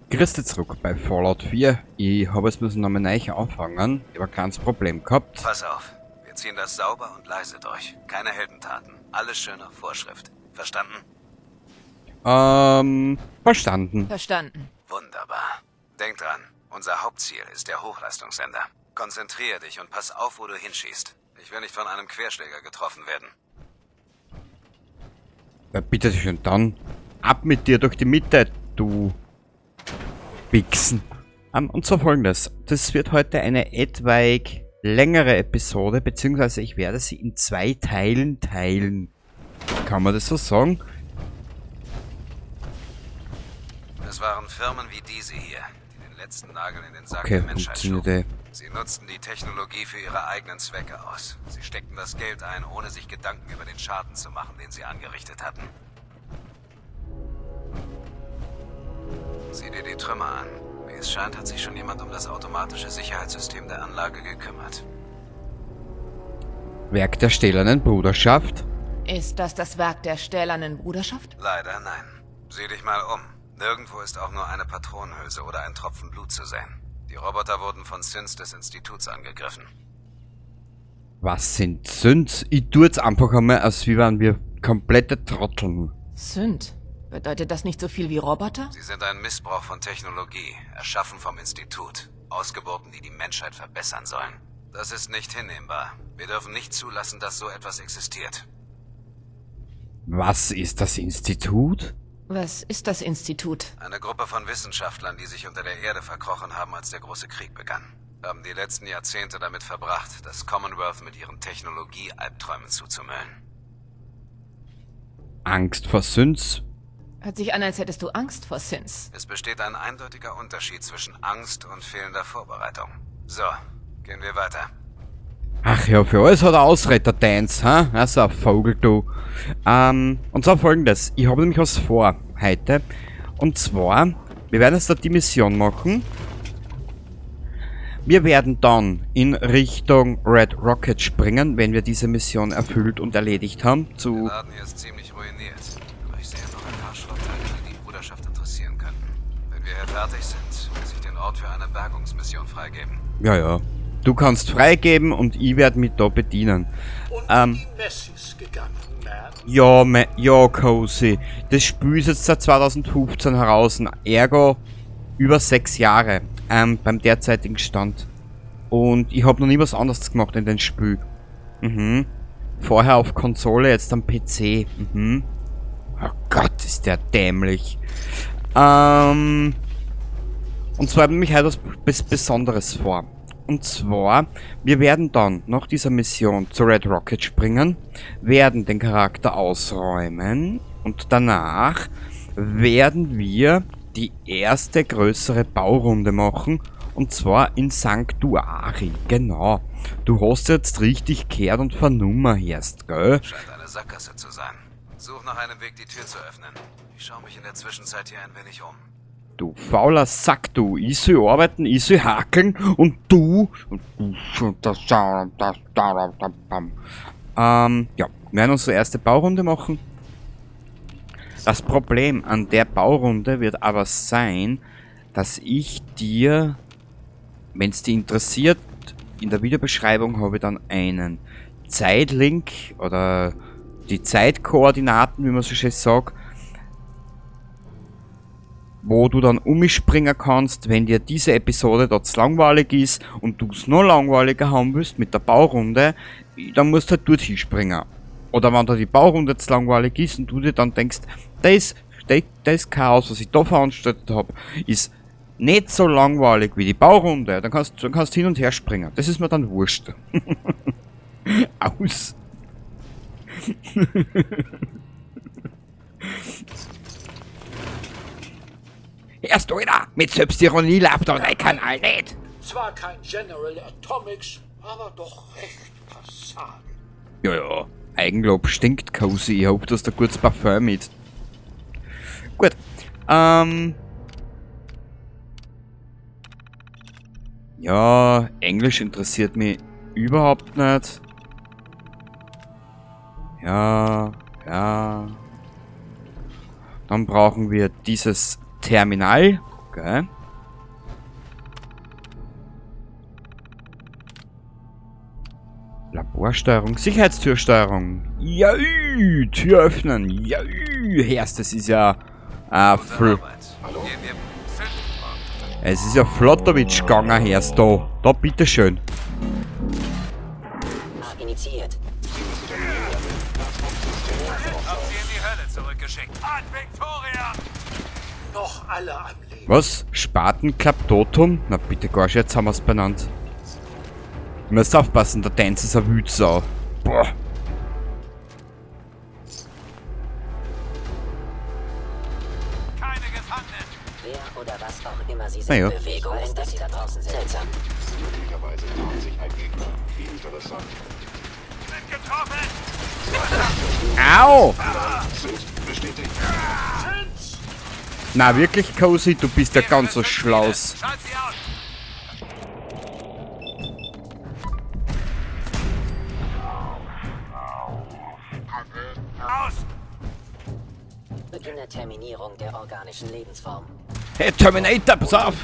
Grüß dich zurück bei Fallout 4. Ich habe jetzt müssen nochmal neu anfangen. Ich habe ein kleines Problem gehabt. Pass auf, wir ziehen das sauber und leise durch. Keine Heldentaten. Alles schön nach Vorschrift. Verstanden? Verstanden. Verstanden. Wunderbar. Denk dran, unser Hauptziel ist der Hochleistungssender. Konzentrier dich und pass auf, wo du hinschießt. Ich will nicht von einem Querschläger getroffen werden. Ja, bitte schön, dann ab mit dir durch die Mitte, du Wichsen. Und zwar folgendes. Das wird heute eine etwaig längere Episode, beziehungsweise ich werde sie in zwei Teilen teilen. Kann man das so sagen? Es waren Firmen wie diese hier, die den letzten Nagel in den Sarg Okay, der Menschheit funktioniert schoben. eh. Sie nutzten die Technologie für ihre eigenen Zwecke aus. Sie steckten das Geld ein, ohne sich Gedanken über den Schaden zu machen, den sie angerichtet hatten. Sieh dir die Trümmer an. Wie es scheint, hat sich schon jemand um das automatische Sicherheitssystem der Anlage gekümmert. Werk der Stählernen Bruderschaft? Ist das das Werk der Stählernen Bruderschaft? Leider nein. Sieh dich mal um. Nirgendwo ist auch nur eine Patronenhülse oder ein Tropfen Blut zu sehen. Die Roboter wurden von Synths des Instituts angegriffen. Was sind Synths? Ich tu jetzt einfach einmal, als wie wären wir komplette Trotteln. Synth. Bedeutet das nicht so viel wie Roboter? Sie sind ein Missbrauch von Technologie, erschaffen vom Institut. Ausgeburten, die die Menschheit verbessern sollen. Das ist nicht hinnehmbar. Wir dürfen nicht zulassen, dass so etwas existiert. Was ist das Institut? Was ist das Institut? Eine Gruppe von Wissenschaftlern, die sich unter der Erde verkrochen haben, als der große Krieg begann. Haben die letzten Jahrzehnte damit verbracht, das Commonwealth mit ihren Technologie-Albträumen zuzumüllen. Angst vor Synths? Hört sich an, als hättest du Angst vor Synths. Es besteht ein eindeutiger Unterschied zwischen Angst und fehlender Vorbereitung. So, gehen wir weiter. Ach ja, für alles hat er Ausrede, der Dance, ha? Also ein Vogel, du. Und zwar folgendes. Ich habe nämlich was vor heute. Und zwar, wir werden jetzt da die Mission machen. Wir werden dann in Richtung Red Rocket springen, wenn wir diese Mission erfüllt und erledigt haben. Der Zu Laden hier ist ziemlich ruiniert, aber ich sehe noch ein paar Schrottteile, die die Bruderschaft interessieren könnten. Wenn wir hier fertig sind, muss ich den Ort für eine Bergungsmission freigeben. Ja, ja. Du kannst freigeben und ich werde mich da bedienen. Und die Messis gegangen, man. Ja, ja, Cozy. Das Spiel ist jetzt seit 2015 heraus, ergo über 6 Jahre, beim derzeitigen Stand. Und ich hab noch nie was anderes gemacht in dem Spiel. Mhm. Vorher auf Konsole, jetzt am PC. Mhm. Oh Gott, ist der dämlich. Und zwar habe ich mich heute was Besonderes vor. Und zwar, wir werden dann nach dieser Mission zu Red Rocket springen, werden den Charakter ausräumen und danach werden wir die erste größere Baurunde machen, und zwar in Sanctuary. Genau. Du hast jetzt richtig gehört und vernommen erst, gell? Scheint eine Sackgasse zu sein. Such nach einem Weg, die Tür zu öffnen. Ich schaue mich in der Zwischenzeit hier ein wenig um. Du fauler Sack, du. Ich soll arbeiten, ich soll hackeln und du... Ja, wir werden unsere erste Baurunde machen. Das Problem an der Baurunde wird aber sein, dass ich dir, wenn's dich interessiert, in der Videobeschreibung habe ich dann einen Zeitlink oder die Zeitkoordinaten, wie man so schön sagt, wo du dann umspringen kannst, wenn dir diese Episode dort zu langweilig ist und du's noch langweiliger haben willst mit der Baurunde, dann musst du halt dort hinspringen. Oder wenn da die Baurunde zu langweilig ist und du dir dann denkst, das Chaos, was ich da veranstaltet hab, ist nicht so langweilig wie die Baurunde, dann kannst du hin und her springen. Das ist mir dann wurscht. Aus. Erst Alter, mit Selbstironie läuft doch dein Kanal nicht. Zwar kein General Atomics, aber doch recht passabel. Ja, ja. Eigenlob stinkt, Cozy. Ich hoffe, du hast da gutes Parfum mit. Gut. Ja, Englisch interessiert mich überhaupt nicht. Ja, ja. Dann brauchen wir dieses Terminal. Okay. Laborsteuerung, Sicherheitstürsteuerung. Ja, Tür öffnen. Ja, Herst, das ist ja es ist ja Flottowitsch gegangen, Herst, da. Da, bitteschön. Initiiert. Hab sie in die Hölle zurückgeschickt. Ad Victoria! Noch alle am Leben. Was? Spatenklapptotum? Na bitte, Gorsch, jetzt haben wir's benannt. Ich muss aufpassen, der Dance ist eine Wütsau. Boah. Keine Gefangenen! Wer oder was auch immer sie sind. Naja. Bewegung entdeckt. Sie da draußen sind. Seltsam. Möglicherweise tarnt sich ein Gegner. Wie interessant. Sind getroffen! Au! Sind bestätigt. Na wirklich, Cozy, du bist ja ganz so schlaus. Schalt sie aus! Aus! Beginne Terminierung der organischen Lebensform. Hey, Terminator, pass auf!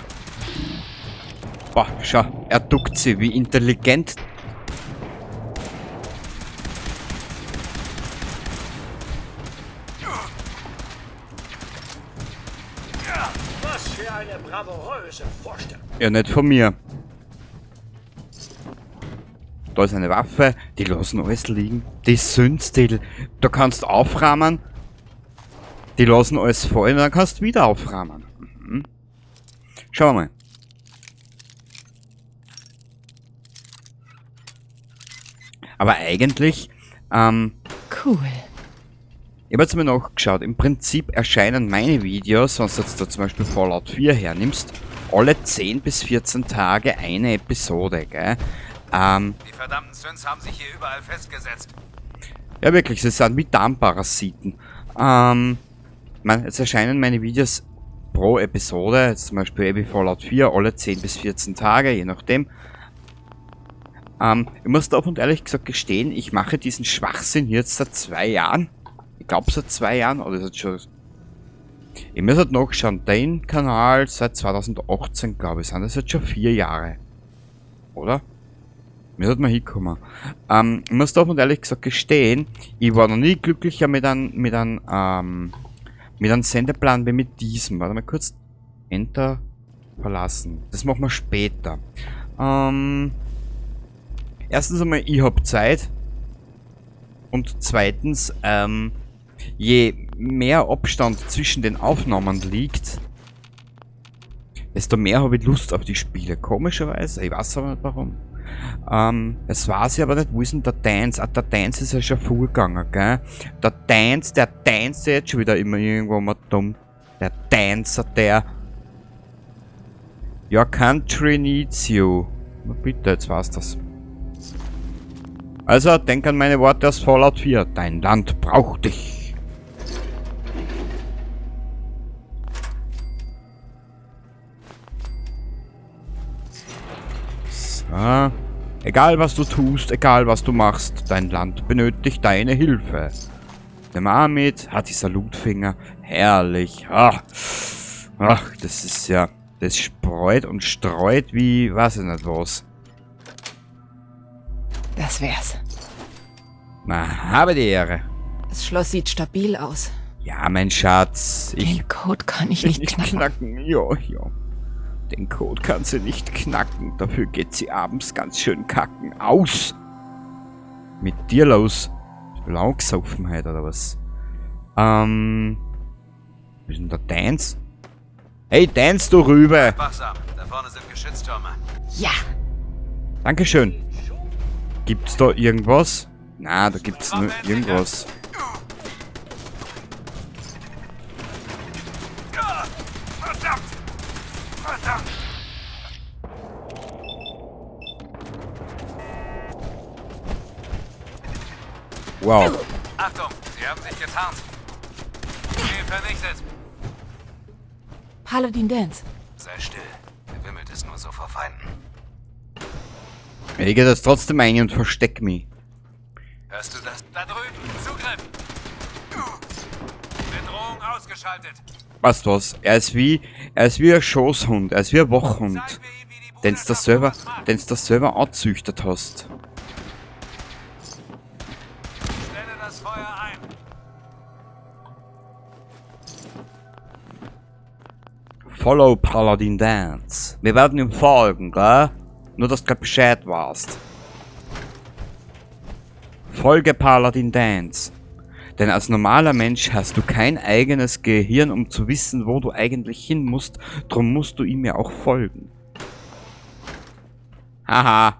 Boah, schau, er duckt sie, wie intelligent. Was für eine bravouröse Vorstellung. Ja, nicht von mir. Da ist eine Waffe, die lassen alles liegen. Die Synths, die, da kannst du aufrahmen. Die lassen alles fallen und dann kannst du wieder aufrahmen. Mhm. Schauen wir mal. Aber eigentlich, Cool. ich habe jetzt mal nachgeschaut. Im Prinzip erscheinen meine Videos, wenn du jetzt da zum Beispiel Fallout 4 hernimmst, alle 10 bis 14 Tage eine Episode, gell? Die verdammten Synths haben sich hier überall festgesetzt. Ja wirklich, sie sind wie Darmparasiten. Es erscheinen meine Videos pro Episode, jetzt zum Beispiel eben Fallout 4, alle 10 bis 14 Tage, je nachdem. Ich muss da offen und ehrlich gesagt gestehen, ich mache diesen Schwachsinn hier jetzt seit 2 Jahren. Ich glaub seit 2 Jahren, oder ist das schon... Ich muss halt nachschauen, den Kanal seit 2018, glaub ich, sind das jetzt schon 4 Jahre. Oder? Mir hat mal hinkommen. Ich muss da offen und ehrlich gesagt gestehen, ich war noch nie glücklicher mit einem Sendeplan wie mit diesem. Warte mal kurz. Enter verlassen. Das machen wir später. Erstens einmal, ich hab Zeit. Und zweitens, je mehr Abstand zwischen den Aufnahmen liegt, desto mehr habe ich Lust auf die Spiele. Komischerweise, ich weiß aber nicht warum. Es weiß ich aber nicht, wo ist denn der Dance? Ah, der Dance ist ja schon vorgegangen, gell? Der Dance, der tanzt ja jetzt schon wieder immer irgendwo mal dumm. Der Dancer, der... Your country needs you. Na bitte, jetzt war's das. Also, denk an meine Worte aus Fallout 4. Dein Land braucht dich. So. Egal was du tust, egal was du machst, dein Land benötigt deine Hilfe. Der Marmit hat die Salutfinger. Herrlich. Ach, ach, das ist ja... Das spreut und streut wie, weiß ich nicht was. Das wär's. Na, habe die Ehre. Das Schloss sieht stabil aus. Ja, mein Schatz. Ich Den Code kann ich nicht knacken. knacken. Ja, ja. Den Code kann sie nicht knacken. Dafür geht sie abends ganz schön kacken. Aus! Mit dir los. Blau gesoffen heute, oder was? Wo ist denn der Dance? Hey, Dance, du Rübe! Wachsam, da vorne sind Geschütztürme. Ja! Dankeschön. Gibt's da irgendwas? Na, da gibt's nur irgendwas. Verdammt! Verdammt! Wow. Achtung, sie haben sich getarnt. Ziel vernichtet. Paladin Danse. Sei still. Er wimmelt es nur so vor Feinden. Ich geh jetzt trotzdem ein und versteck mich. Hörst du das? Da drüben! Zugriff! Bedrohung ausgeschaltet. Weißt du was? Er ist wie ein Schoßhund, er ist wie ein Wachhund. Den du da selber angezüchtet hast. Stelle das Feuer ein. Follow Paladin Danse. Wir werden ihm folgen, gell? Nur, dass du grad Bescheid weißt. Folge Paladin Danse. Denn als normaler Mensch hast du kein eigenes Gehirn, um zu wissen, wo du eigentlich hin musst. Drum musst du ihm ja auch folgen. Haha.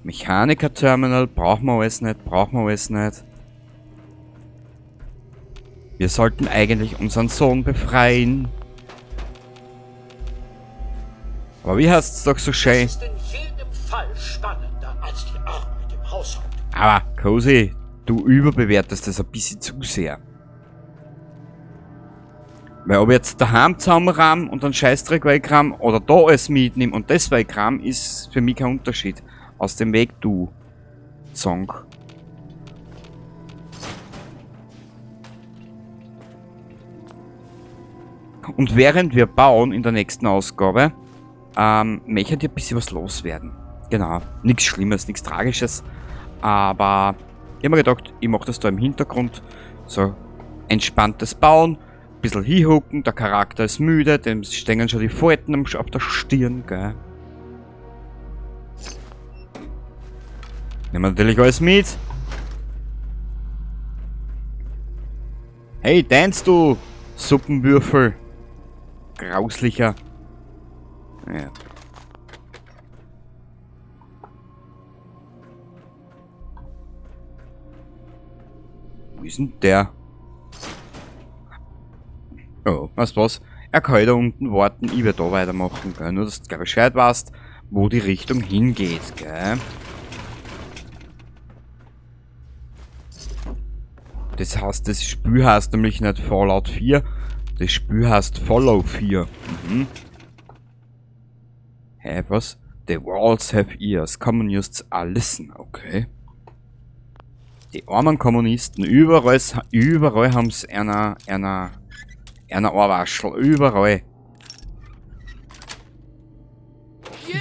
Mechaniker-Terminal brauchen wir alles nicht, brauchen wir alles nicht. Wir sollten eigentlich unseren Sohn befreien. Aber wie heißt's doch so schön? Das ist in jedem Fall spannender als die Arbeit im Haushalt. Aber, Cozy, du überbewertest das ein bisschen zu sehr. Weil ob ich jetzt daheim zusammenrahm und einen Scheißdreck wegrahm oder da alles mitnehm und das wegrahm, ist für mich kein Unterschied. Aus dem Weg, du Song. Und während wir bauen in der nächsten Ausgabe, möchte ich ein bisschen was loswerden. Genau, nichts Schlimmes, nichts Tragisches. Aber ich hab mir gedacht, ich mach das da im Hintergrund. So entspanntes Bauen, ein bisschen hinhucken, der Charakter ist müde, dem stehen schon die Falten auf der Stirn, gell. Nehmen wir natürlich alles mit. Hey, Dance, du Suppenwürfel. Grauslicher. Ja. Wo ist denn der? Oh, weißt du was? Er kann da unten warten, ich werde da weitermachen, gell? Nur, dass du gleich Bescheid weißt, wo die Richtung hingeht, gell? Das heißt, das Spiel heißt nämlich nicht Fallout 4, das Spiel heißt Fallout 4. Mhm. Hä, was? The walls have ears. Communists are listen. Okay. Die armen Kommunisten, überall, überall haben's einer Ohrwaschel, überall. Schön.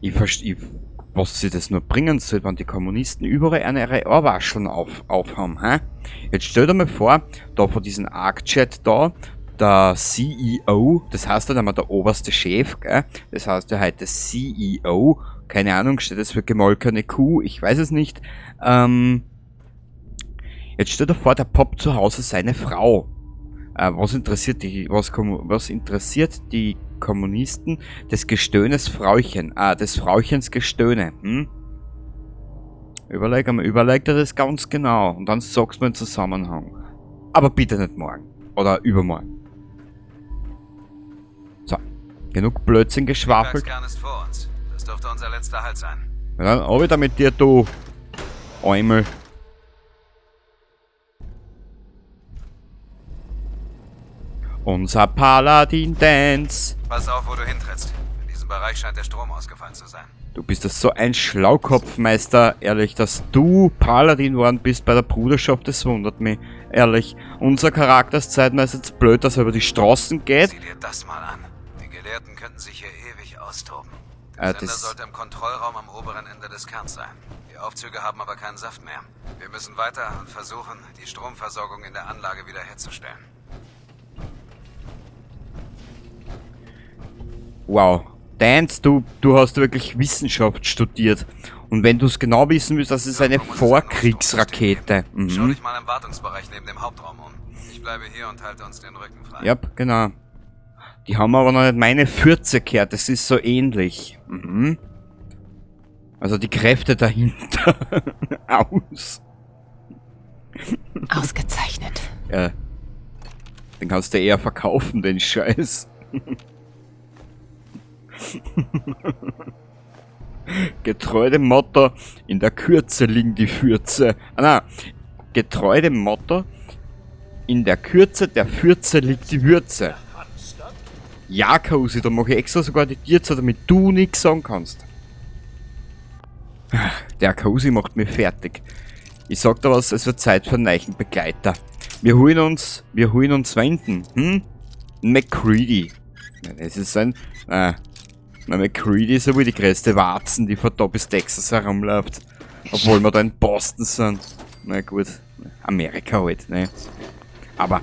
Ich verstehe, was sie das nur bringen soll, wenn die Kommunisten überall ihre Ohrwascheln aufhaben, hä? Jetzt stell dir mal vor, da von diesem ArcJet da, der CEO, das heißt dann einmal der oberste Chef, gell? Das heißt ja heute CEO, keine Ahnung, steht das für gemolkene Kuh, ich weiß es nicht. Jetzt stell dir vor, der poppt zu Hause seine Frau. Was interessiert die, was interessiert die Kommunisten? Des Gestöhnes Frauchen, des Frauchens Gestöhne, hm? Überleg einmal, überleg dir das ganz genau und dann sagst du mir einen Zusammenhang. Aber bitte nicht morgen oder übermorgen. So, genug Blödsinn geschwafelt. Der Kern ist vor uns. Das dürfte unser letzter Halt sein. Na dann, auch wieder mit dir, du Eumel. Unser Paladin Dance. Pass auf, wo du hintrittst. In diesem Bereich scheint der Strom ausgefallen zu sein. Du bist das so ein Schlaukopfmeister, ehrlich, dass du Paladin worden bist bei der Bruderschaft, das wundert mich. Ehrlich, unser Charakter ist zeitweise jetzt blöd, dass er über die Straßen geht. Sieh dir das mal an. Die Gelehrten könnten sich hier ewig austoben. Der Sender sollte im Kontrollraum am oberen Ende des Kerns sein. Die Aufzüge haben aber keinen Saft mehr. Wir müssen weiter und versuchen, die Stromversorgung in der Anlage wiederherzustellen. Wow. Dance, du hast wirklich Wissenschaft studiert. Und wenn du es genau wissen willst, das ist eine Vorkriegsrakete. Mhm. Schau dich mal im Wartungsbereich neben dem Hauptraum um. Ich bleibe hier und halte uns den Rücken frei. Ja, genau. Die haben aber noch nicht meine Fürze gehört. Das ist so ähnlich. Mhm. Also die Kräfte dahinter. Aus. Ausgezeichnet. Ja. Den kannst du eher verkaufen, den Scheiß. Getreu dem Motto, in der Kürze liegen die Fürze. Ah, nein. Getreu dem Motto, in der Kürze der Fürze liegt die Würze. Ja, Cozy, da mache ich extra sogar die Tür zu, damit du nichts sagen kannst. Der Cozy macht mich fertig. Ich sag da was, es wird Zeit für einen neuen Begleiter. Wir holen uns Wenden, hm? MacCready. Ja, das ist ein, MacCready ist ja wohl die größte Warzen, die von da bis Texas herumläuft. Obwohl wir da in Boston sind. Na gut, Amerika halt, ne? Aber,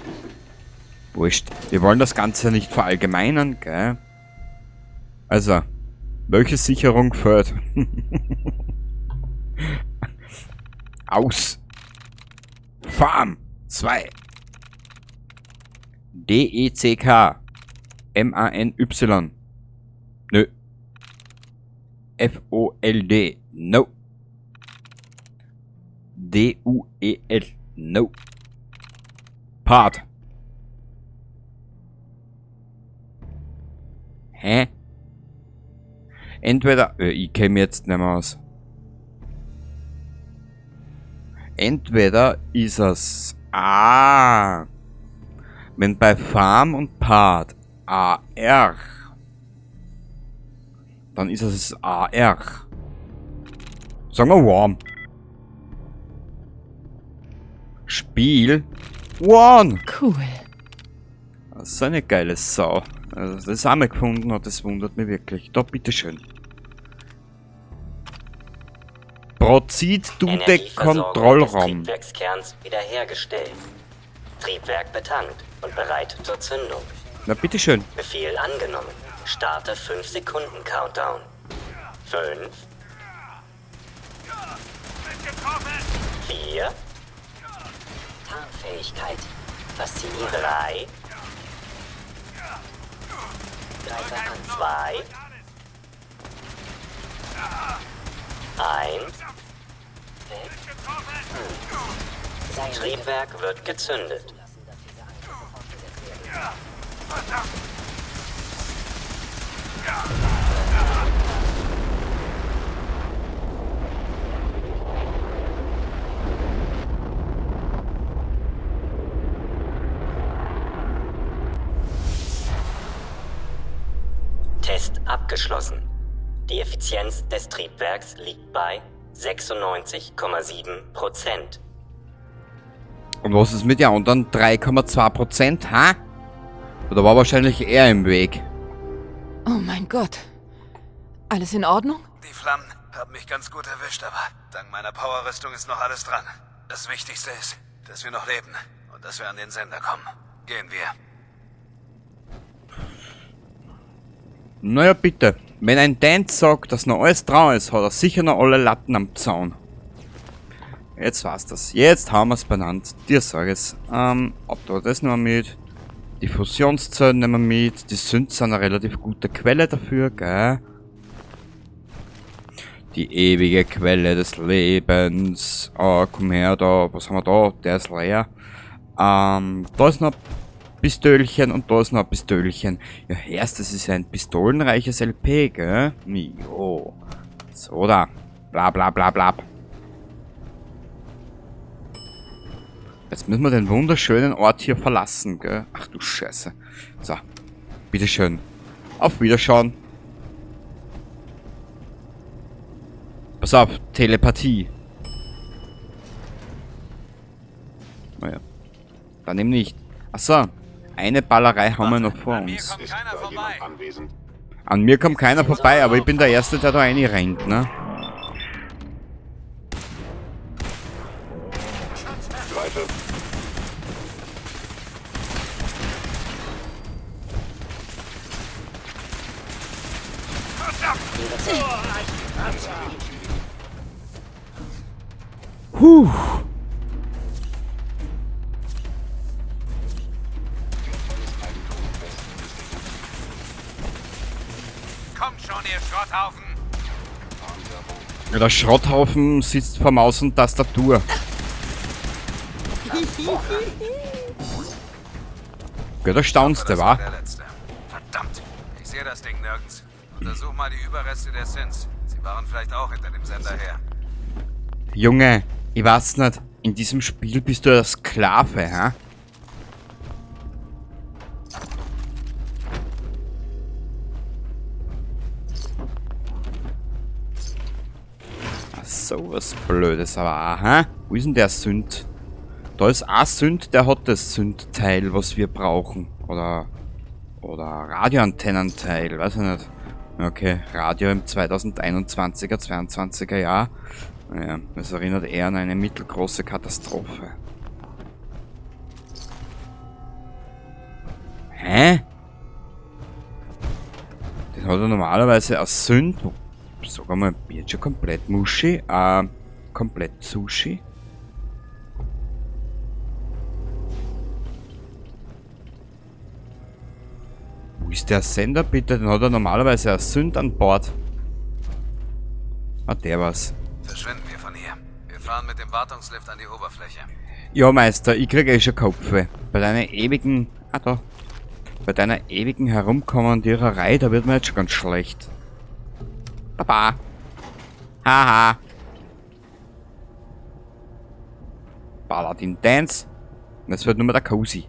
wurscht. Wir wollen das Ganze nicht verallgemeinern, gell? Also, welche Sicherung fällt? Aus. Farm 2. D-E-C-K. M-A-N-Y. Nö. F-O-L-D. No. D-U-E-L. No. Part. Hä? Entweder... ich käme jetzt nicht mehr aus. Entweder ist es A. Wenn bei Farm und Part AR, dann ist es AR. Sagen wir Warm. Spiel One. Cool. Das ist eine geile Sau. Also das haben wir gefunden hat, das wundert mich wirklich. Da, bitteschön. Proceed to the Kontrollraum. Des Triebwerkskerns wiederhergestellt. Triebwerk betankt und bereit zur Zündung. Na bitteschön. Befehl angenommen. Starte 5 Sekunden Countdown. 5. 4. Tarnfähigkeit. Faszinierend. 3. 2. 1. Triebwerk wird gezündet. Test abgeschlossen. Die Effizienz des Triebwerks liegt bei 96,7%. Und was ist mit den anderen 3,2%, ha? Da war wahrscheinlich er im Weg. Oh mein Gott. Alles in Ordnung? Die Flammen haben mich ganz gut erwischt, aber dank meiner Powerrüstung ist noch alles dran. Das Wichtigste ist, dass wir noch leben und dass wir an den Sender kommen. Gehen wir. Naja, bitte. Wenn ein Dance sagt, dass noch alles dran ist, hat er sicher noch alle Latten am Zaun. Jetzt war's das. Jetzt haben wir's benannt. Dir sag ich's. Ab da das nehmen wir mit. Die Fusionszellen nehmen wir mit. Die Synths sind eine relativ gute Quelle dafür, gell? Die ewige Quelle des Lebens. Oh, komm her da. Was haben wir da? Der ist leer. Da ist noch ein Pistölchen und da ist noch ein Pistölchen. Ja, erst, das ist ja ein pistolenreiches LP, gell? Jo. So da. Bla bla bla bla. Jetzt müssen wir den wunderschönen Ort hier verlassen, gell? Ach du Scheiße. So. Bitteschön. Auf Wiederschauen. Pass auf, Telepathie. Naja. Dann eben nicht. Achso. Eine Ballerei haben wir noch vor uns. Ist da jemand anwesend? An mir kommt keiner vorbei, aber ich bin der Erste, der da reinrennt, ne? Greife. Puh. Kommt schon, ihr Schrotthaufen! Ja, der Schrotthaufen sitzt vor Maus und Tastatur. Ja, da staunst du, wa? Der letzte. Verdammt! Ich sehe das Ding nirgends. Untersuch mal die Überreste der Synths. Sie waren vielleicht auch hinter dem Sender her. Junge, ich weiß nicht. In diesem Spiel bist du ein Sklave, hä? Sowas Blödes aber auch, hä? Wo ist denn der Synth? Da ist ein Synth, der hat das Synth-Teil, was wir brauchen. Oder Radioantennenteil, weiß ich nicht. Okay, Radio im 2021er, 22er Jahr. Naja, das erinnert eher an eine mittelgroße Katastrophe. Hä? Den hat er normalerweise als Synth. Sogar mal, bin jetzt schon komplett Muschi. Komplett Sushi. Wo ist der Sender bitte? Den hat er normalerweise als Synth an Bord. Ah, der war's. Verschwinden wir von hier. Wir fahren mit dem Wartungslift an die Oberfläche. Ja, Meister, ich krieg eh schon Kopfweh. Bei deiner ewigen... Ah, da. Bei deiner ewigen Herumkommandiererei, da wird mir jetzt schon ganz schlecht. Baba. Haha. Paladin Dance. Das wird nur mehr der Cozy.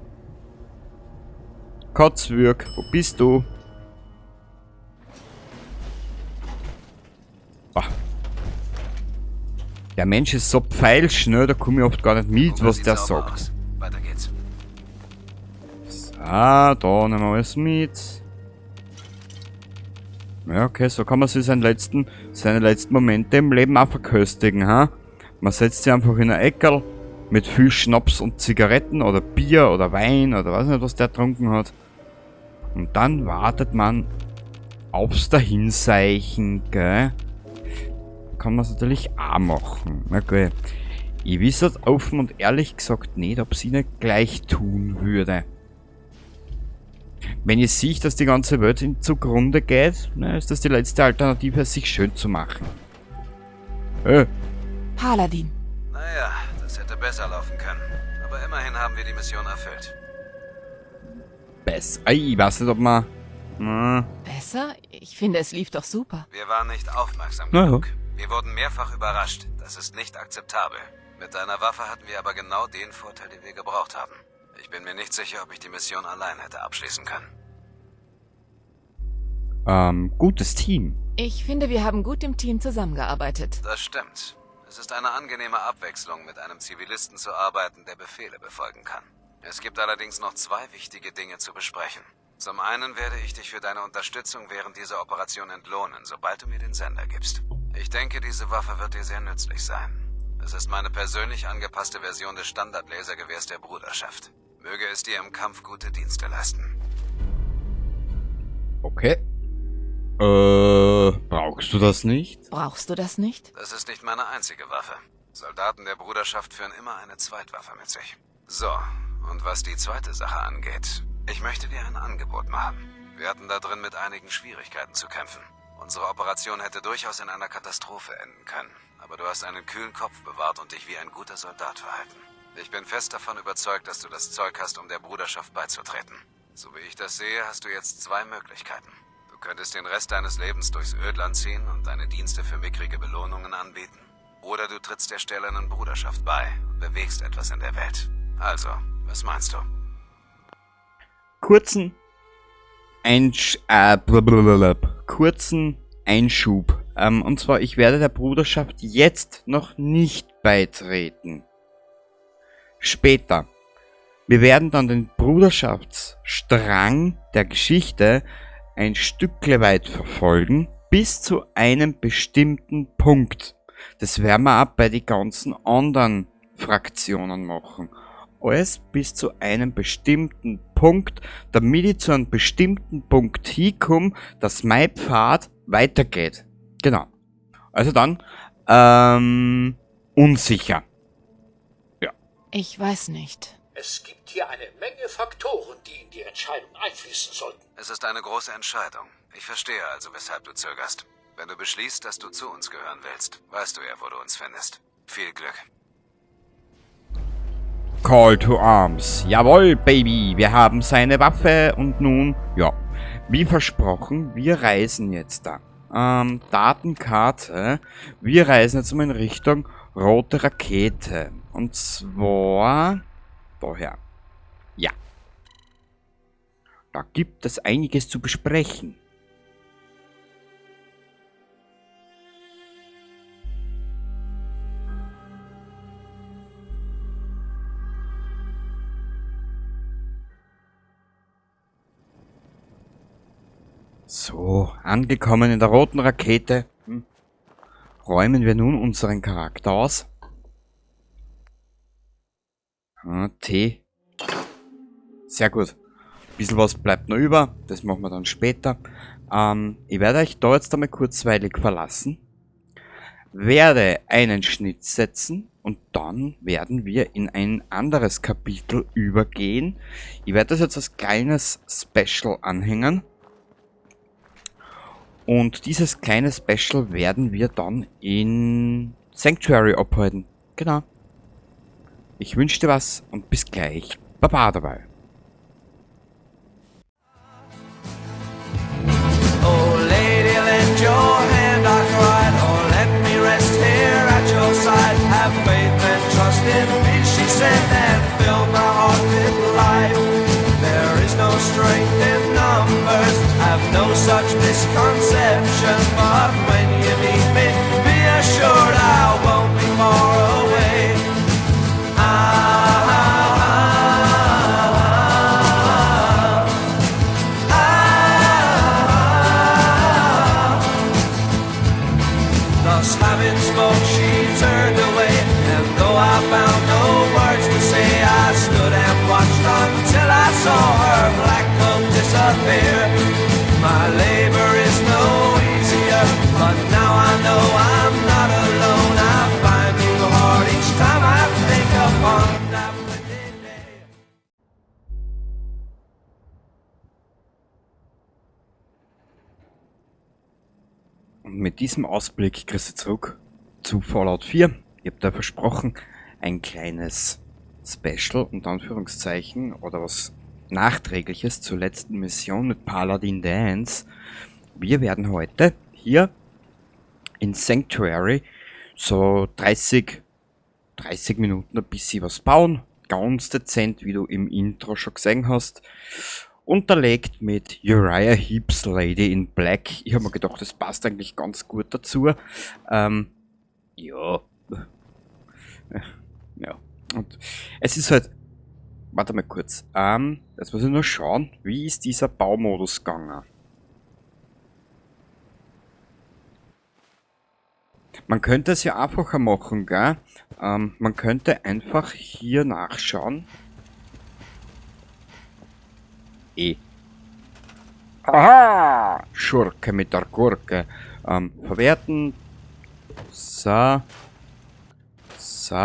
Kotzwürg, wo bist du? Boah. Der Mensch ist so pfeilschnell, da komme ich oft gar nicht mit, was der sagt. Weiter geht's. So, da nehmen wir alles mit. Ja, okay, so kann man sich seine letzten Momente im Leben auch verköstigen, ha? Man setzt sich einfach in ein Eckerl mit viel Schnaps und Zigaretten oder Bier oder Wein oder weiß nicht, was der getrunken hat. Und dann wartet man aufs Dahinseichen, gell? Kann man es natürlich auch machen. Okay. Ich weiß das offen und ehrlich gesagt nicht, ob sie nicht gleich tun würde. Wenn ich sehe, dass die ganze Welt zugrunde geht, ne, ist das die letzte Alternative, es sich schön zu machen. Paladin. Naja, das hätte besser laufen können. Aber immerhin haben wir die Mission erfüllt. Besser? Ich weiß nicht, ob man... Na. Besser? Ich finde, es lief doch super. Wir waren nicht aufmerksam genug. Wir wurden mehrfach überrascht. Das ist nicht akzeptabel. Mit deiner Waffe hatten wir aber genau den Vorteil, den wir gebraucht haben. Ich bin mir nicht sicher, ob ich die Mission allein hätte abschließen können. Gutes Team. Ich finde, wir haben gut im Team zusammengearbeitet. Das stimmt. Es ist eine angenehme Abwechslung, mit einem Zivilisten zu arbeiten, der Befehle befolgen kann. Es gibt allerdings noch zwei wichtige Dinge zu besprechen. Zum einen werde ich dich für deine Unterstützung während dieser Operation entlohnen, sobald du mir den Sender gibst. Ich denke, diese Waffe wird dir sehr nützlich sein. Es ist meine persönlich angepasste Version des Standard-Lasergewehrs der Bruderschaft. Möge es dir im Kampf gute Dienste leisten. Okay. Brauchst du das nicht? Brauchst du das nicht? Das ist nicht meine einzige Waffe. Soldaten der Bruderschaft führen immer eine Zweitwaffe mit sich. So, und was die zweite Sache angeht, ich möchte dir ein Angebot machen. Wir hatten da drin mit einigen Schwierigkeiten zu kämpfen. Unsere Operation hätte durchaus in einer Katastrophe enden können. Aber du hast einen kühlen Kopf bewahrt und dich wie ein guter Soldat verhalten. Ich bin fest davon überzeugt, dass du das Zeug hast, um der Bruderschaft beizutreten. So wie ich das sehe, hast du jetzt zwei Möglichkeiten. Du könntest den Rest deines Lebens durchs Ödland ziehen und deine Dienste für mickrige Belohnungen anbieten. Oder du trittst der stählernen Bruderschaft bei und bewegst etwas in der Welt. Also, was meinst du? Kurzen Einschub. Und zwar, ich werde der Bruderschaft jetzt noch nicht beitreten. Später. Wir werden dann den Bruderschaftsstrang der Geschichte ein Stückle weit verfolgen, bis zu einem bestimmten Punkt. Das werden wir auch bei den ganzen anderen Fraktionen machen. Alles bis zu einem bestimmten Punkt, damit ich zu einem bestimmten Punkt hinkomme, dass mein Pfad weitergeht. Genau. Also dann, unsicher. Ja. Ich weiß nicht. Es gibt hier eine Menge Faktoren, die in die Entscheidung einfließen sollten. Es ist eine große Entscheidung. Ich verstehe also, weshalb du zögerst. Wenn du beschließt, dass du zu uns gehören willst, weißt du ja, wo du uns findest. Viel Glück. Call to Arms. Jawohl, Baby, wir haben seine Waffe und nun, ja, wie versprochen, wir reisen jetzt da. Datenkarte. Wir reisen jetzt mal in Richtung rote Rakete. Und zwar daher. Ja. Da gibt es einiges zu besprechen. So, angekommen in der roten Rakete. Räumen wir nun unseren Charakter aus. T. Sehr gut. Ein bisschen was bleibt noch über. Das machen wir dann später. Ich werde euch da jetzt einmal kurzweilig verlassen. Werde einen Schnitt setzen. Und dann werden wir in ein anderes Kapitel übergehen. Ich werde das jetzt als kleines Special anhängen. Und dieses kleine Special werden wir dann in Sanctuary abhalten. Genau. Ich wünsche dir was und bis gleich. Baba dabei. Oh lady, lend your hand, I cried. Oh, let me rest here at your side. Have faith and trust in me, she said, and fill my heart with life. There is no strength in numbers, have no such misconception. But when you need me, be assured I won't be far away. Thus having spoke, she turned away, and though I found no words to say, I stood and watched until I saw her black cloak disappear. My labor is no easier, but now I know I'm not alone. I find new heart each time I think upon that windy day. Und mit diesem Ausblick kriegst du zurück zu Fallout 4. Ich hab da versprochen, ein kleines Special, unter Anführungszeichen, oder was Nachträgliches zur letzten Mission mit Paladin Danse. Wir werden heute hier in Sanctuary so 30 Minuten ein bisschen was bauen. Ganz dezent, wie du im Intro schon gesehen hast. Unterlegt mit Uriah Heeps Lady in Black. Ich hab mir gedacht, das passt eigentlich ganz gut dazu. Ja. Ja. Und es ist halt... Warte mal kurz. Jetzt muss ich nur schauen, wie ist dieser Baumodus gegangen? Man könnte es ja einfacher machen, gell? Man könnte einfach hier nachschauen. E. Aha! Schurke mit der Gurke. Verwerten. So. So.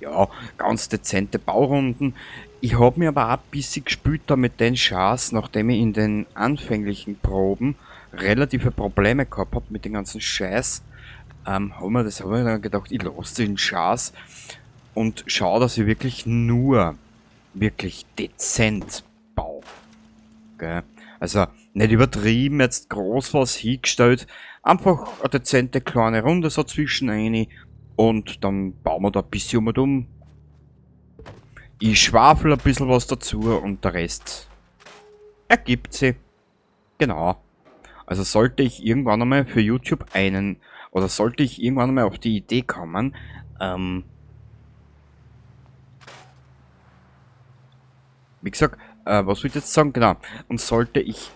Ja, ganz dezente Baurunden. Ich hab mir aber auch ein bisschen gespielt da mit den Chars, nachdem ich in den anfänglichen Proben relative Probleme gehabt hab mit dem ganzen Scheiß. Hab mir das, hab ich dann gedacht, ich lass den Chars und schau, dass ich wirklich nur wirklich dezent baue. Gell? Also nicht übertrieben, jetzt groß was hingestellt, einfach eine dezente kleine Runde so zwischen rein und dann bauen wir da ein bisschen um und um. Ich schwafel ein bisschen was dazu und der Rest ergibt sich. Genau. Also sollte ich irgendwann einmal für YouTube einen, oder sollte ich irgendwann einmal auf die Idee kommen, wie gesagt, was will ich jetzt sagen? Genau. Und sollte ich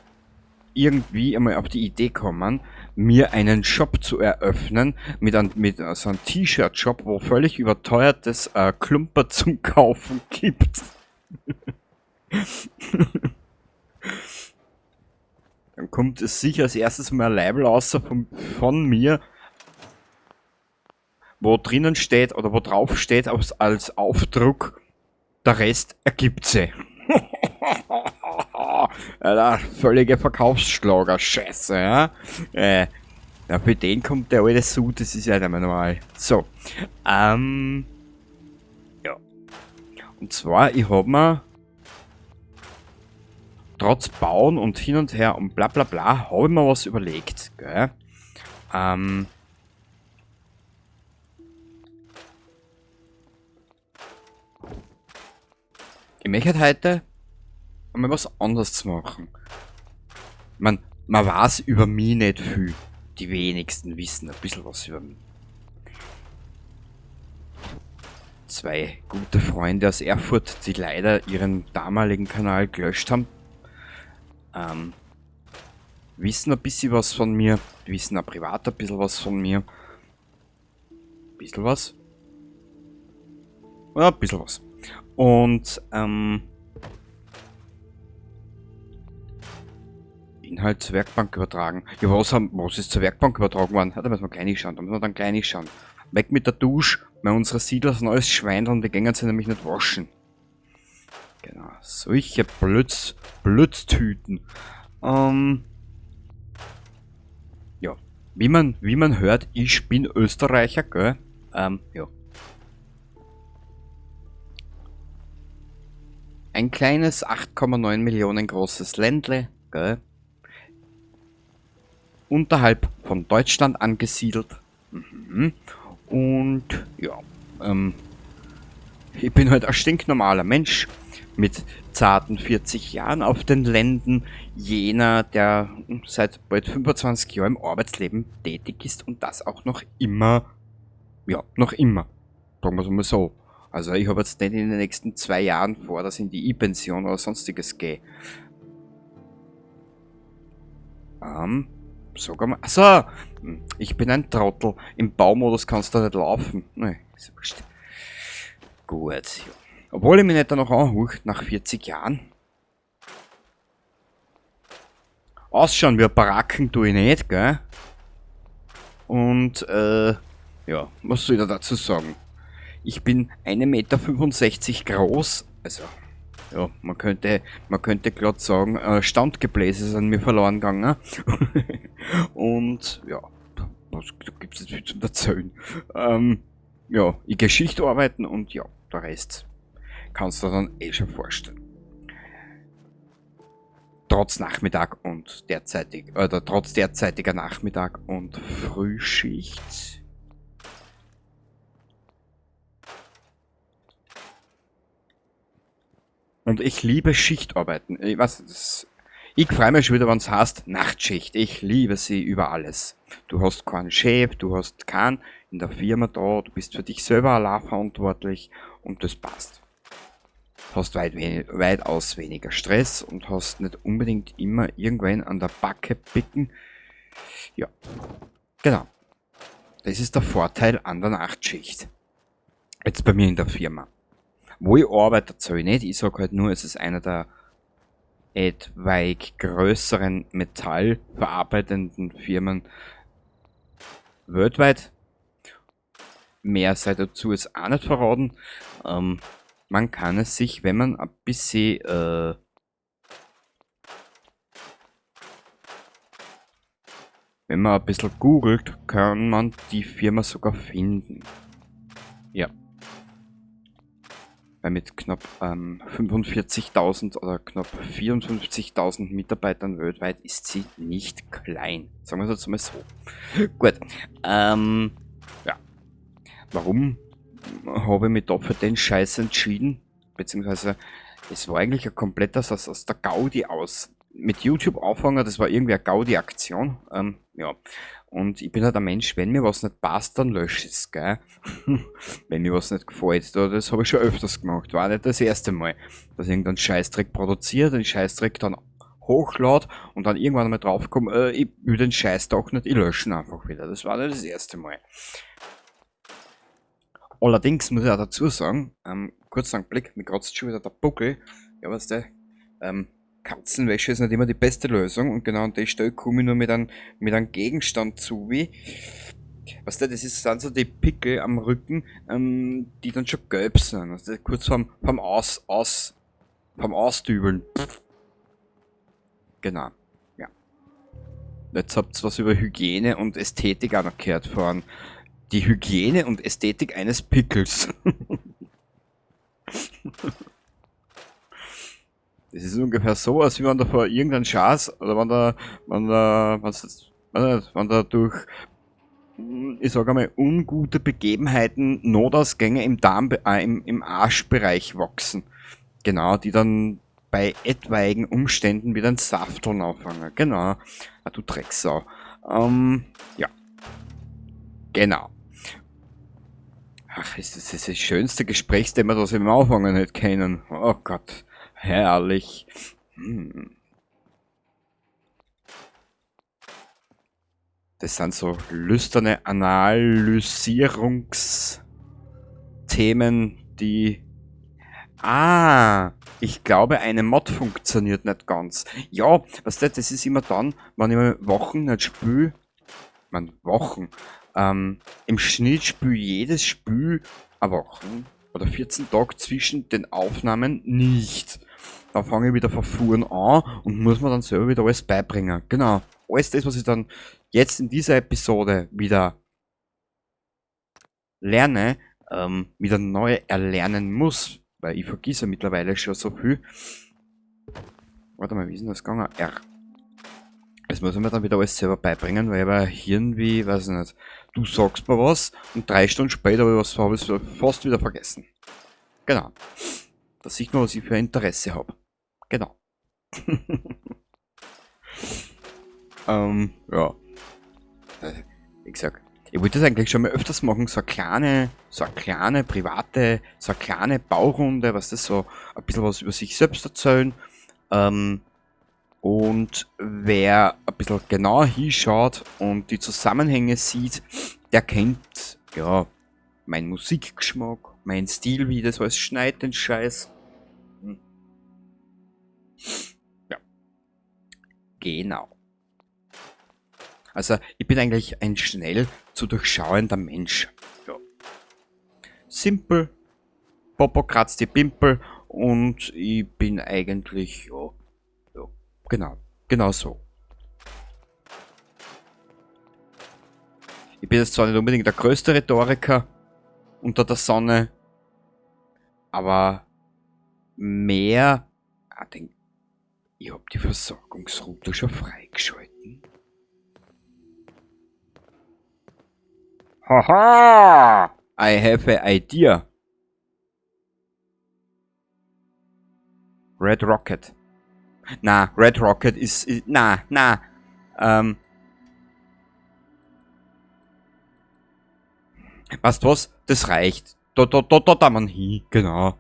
irgendwie einmal auf die Idee kommen, mir einen Shop zu eröffnen, mit so einem T-Shirt-Shop, wo völlig überteuertes Klumper zum Kaufen gibt. Dann kommt es sicher als erstes mal ein Label raus von mir, wo drinnen steht oder wo drauf steht als Aufdruck, der Rest ergibt sich. Alter, völlige Verkaufsschlager, scheiße, ja? Ja, für den kommt der alte Suit, das ist ja nicht mehr normal. So, ja. Und zwar, ich hab mir trotz Bauen und hin und her und bla bla bla, hab ich mir was überlegt, gell? Ich möchte heute einmal was anderes zu machen. Man weiß über mich nicht viel. Die wenigsten wissen ein bisschen was über mich. Zwei gute Freunde aus Erfurt, die leider ihren damaligen Kanal gelöscht haben. Wissen ein bisschen was von mir, wissen auch privat ein bisschen was von mir. Bisschen was? Ja, ein bisschen was. Und, Inhalt zur Werkbank übertragen. Ja, was ist zur Werkbank übertragen worden? Ja, da müssen wir gleich schauen, da müssen wir dann gleich schauen. Weg mit der Dusche, weil unsere Siedler sind alles Schweine und die gängen sie nämlich nicht waschen. Genau, solche Blödstüten. Ja, wie man hört, ich bin Österreicher, gell? Ja. Ein kleines 8,9 Millionen großes Ländle, gell? Unterhalb von Deutschland angesiedelt. Und ja, ich bin halt ein stinknormaler Mensch mit zarten 40 Jahren auf den Lenden, jener, der seit bald 25 Jahren im Arbeitsleben tätig ist und das auch noch immer, ja, noch immer, sagen wir's mal so. Also ich habe jetzt nicht in den nächsten 2 Jahren vor, dass ich in die E-Pension oder sonstiges gehe. Sag einmal, achso, ich bin ein Trottel. Im Baumodus kannst du nicht laufen. Nee, ist ja wurscht. Gut, ja. Obwohl ich mich nicht danach anhuch, nach 40 Jahren. Ausschauen wie ein Baracken tue ich nicht, gell? Und, ja, was soll ich da dazu sagen? Ich bin 1,65 Meter groß, also, ja, man könnte glatt sagen, Standgebläse ist an mir verloren gegangen. Und, ja, was gibt's jetzt viel zum Erzählen? Ja, ich Geschichte arbeiten und ja, der Rest kannst du dir dann eh schon vorstellen. Trotz Nachmittag und derzeitig, oder trotz derzeitiger Nachmittag und Frühschicht. Und ich liebe Schichtarbeiten. Ich weiß, das, ich freue mich schon wieder, wenn's heißt Nachtschicht. Ich liebe sie über alles. Du hast keinen Chef, du hast keinen in der Firma da, du bist für dich selber allein verantwortlich und das passt. Hast weitaus weniger Stress und hast nicht unbedingt immer irgendwen an der Backe picken. Ja, genau. Das ist der Vorteil an der Nachtschicht. Jetzt bei mir in der Firma. Wo ich arbeite, erzähle ich nicht. Ich sag halt nur, es ist einer der etwaig größeren metallverarbeitenden Firmen weltweit. Mehr sei dazu jetzt auch nicht verraten. Man kann es sich, wenn man ein bisschen wenn man ein bisschen googelt, kann man die Firma sogar finden. Ja. Weil mit knapp 45.000 oder knapp 54.000 Mitarbeitern weltweit ist sie nicht klein. Sagen wir es jetzt mal so. Gut. Ja. Warum habe ich mich da für den Scheiß entschieden? Beziehungsweise, es war eigentlich ein kompletter aus der Gaudi aus. Mit YouTube anfangen, das war irgendwie eine Gaudi-Aktion. Ja. Und ich bin halt ein Mensch, wenn mir was nicht passt, dann lösche ich's, gell? Wenn mir was nicht gefällt. Das habe ich schon öfters gemacht. War nicht das erste Mal, dass ich irgendeinen Scheißdreck produziere, den Scheißdreck dann hochlade und dann irgendwann einmal draufkomme, ich will den Scheiß doch nicht, ich lösche ihn einfach wieder. Das war nicht das erste Mal. Allerdings muss ich auch dazu sagen, kurz einen Blick, mir kratzt schon wieder der Buckel. Ja, weißt du, Katzenwäsche ist nicht immer die beste Lösung und genau an der Stelle komme ich nur mit einem Gegenstand zu, wie, weißt du, das ist, sind so die Pickel am Rücken, die dann schon gelb sind, weißt du, kurz vorm Ausdübeln. Genau, ja. Jetzt habt ihr was über Hygiene und Ästhetik auch noch gehört vorhin. Die Hygiene und Ästhetik eines Pickels. Das ist ungefähr so, als wenn da vor irgendeinem Schatz, oder wenn da, wenn da, wenn's jetzt, weiß nicht, wenn da durch, ich sag einmal, ungute Begebenheiten Notausgänge im Darm im, im Arschbereich wachsen. Genau, die dann bei etwaigen Umständen wieder einen Safteln anfangen. Genau. Ah, du Drecksau. Ja. Genau. Ach, ist das, das ist das schönste Gesprächsthema, das ich am Anfang nicht kennen. Oh Gott. Herrlich. Das sind so lüsterne Analysierungsthemen, die... Ah, ich glaube, eine Mod funktioniert nicht ganz. Ja, weißt du, das ist immer dann, wenn ich mal Wochen nicht spül, man, Wochen, im Schnitt spül jedes Spiel eine Woche oder 14 Tage zwischen den Aufnahmen nicht. Dann fange ich wieder von vorn an und muss mir dann selber wieder alles beibringen. Genau, alles das, was ich dann jetzt in dieser Episode wieder lerne, wieder neu erlernen muss, weil ich vergesse mittlerweile schon so viel. Warte mal, wie ist denn das gegangen? R. Das muss ich mir dann wieder alles selber beibringen, weil ich habe ein Hirn wie, weiß ich nicht, du sagst mir was und 3 Stunden später habe ich was, hab ich's fast wieder vergessen. Genau. Da sieht man, was ich für ein Interesse hab. Genau. Ja. Wie gesagt, ich wollte das eigentlich schon mal öfters machen, so eine kleine private, so eine kleine Baurunde, was das so, ein bisschen was über sich selbst erzählen. Und wer ein bisschen genauer hinschaut und die Zusammenhänge sieht, der kennt, ja, mein Musikgeschmack, mein Stil, wie das alles schneit, den Scheiß. Ja. Genau. Also, ich bin eigentlich ein schnell zu durchschauender Mensch. Ja. Simpel. Popo kratzt die Pimpel und ich bin eigentlich, ja, ja, genau, genau so. Ich bin jetzt zwar nicht unbedingt der größte Rhetoriker unter der Sonne, aber mehr, denk, ich hab die Versorgungsroute schon freigeschalten. Haha! I have an idea. Red Rocket. Na, Red Rocket ist na, na. Weißt du was? Das reicht. Da, da, da, da, da man hin. Genau.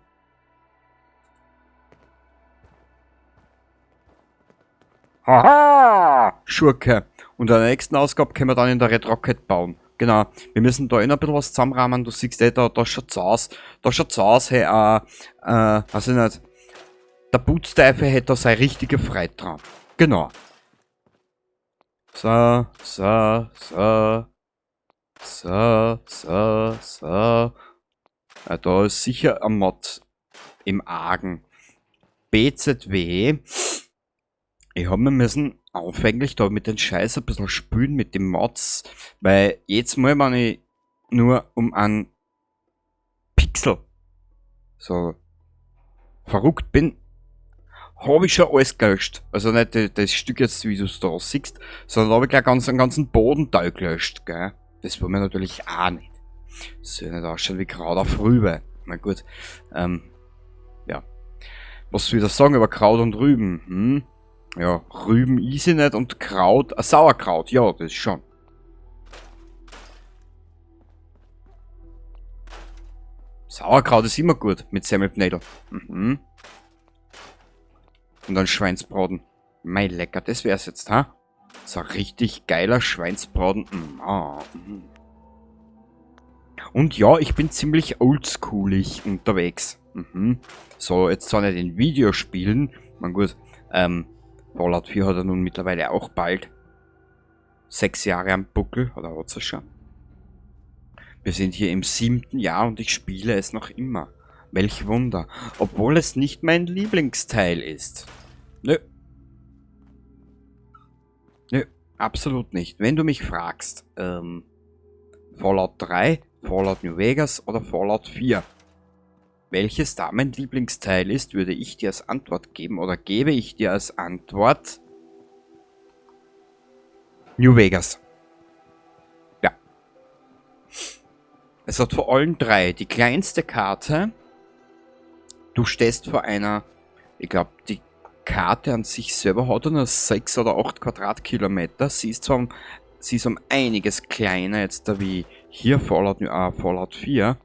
Haha! Schurke. Und in der nächsten Ausgabe können wir dann in der Red Rocket bauen. Genau. Wir müssen da eh noch ein bisschen was zusammenrahmen. Du siehst eh, da schaut's aus. Da schaut's aus, hey, weiß ich nicht. Der Putzteufel hätte da seine richtige Freude dran. Genau. So, so, so. So, so, so. Ja, da ist sicher ein Mod im Argen. BZW. Ich hab mir müssen anfänglich da mit den Scheiß ein bisschen spülen mit den Mods, weil jedes Mal, wenn ich nur um einen Pixel so verrückt bin, hab ich schon alles gelöscht. Also nicht das Stück jetzt, wie du's da siehst, sondern hab ich gleich einen ganzen Bodenteil gelöscht, gell? Das wollen wir natürlich auch nicht. Das soll nicht ausschauen wie Kraut auf Rübe. Na gut. Ja. Was soll ich da sagen über Kraut und Rüben? Hm? Ja, Rüben ist sie nicht und Kraut, Sauerkraut, ja, das schon. Sauerkraut ist immer gut mit Semmelknödel. Mhm. Und dann Schweinsbraten. Mei, lecker, das wär's jetzt, ha? So ein richtig geiler Schweinsbraten. Mm. Und ja, ich bin ziemlich oldschoolig unterwegs. Mhm. So, jetzt zwar nicht in Videospielen. Man gut, Fallout 4 hat er nun mittlerweile auch bald 6 Jahre am Buckel, oder hat's er schon? Wir sind hier im 7. Jahr und ich spiele es noch immer. Welch Wunder. Obwohl es nicht mein Lieblingsteil ist. Nö. Nö, absolut nicht. Wenn du mich fragst, Fallout 3, Fallout New Vegas oder Fallout 4. Welches da mein Lieblingsteil ist, würde ich dir als Antwort geben oder gebe ich dir als Antwort New Vegas. Ja. Es hat vor allen drei die kleinste Karte. Du stehst vor einer, ich glaub, die Karte an sich selber hat nur 6 oder 8 Quadratkilometer. Sie ist zwar um, sie ist um einiges kleiner jetzt da wie hier Fallout 4.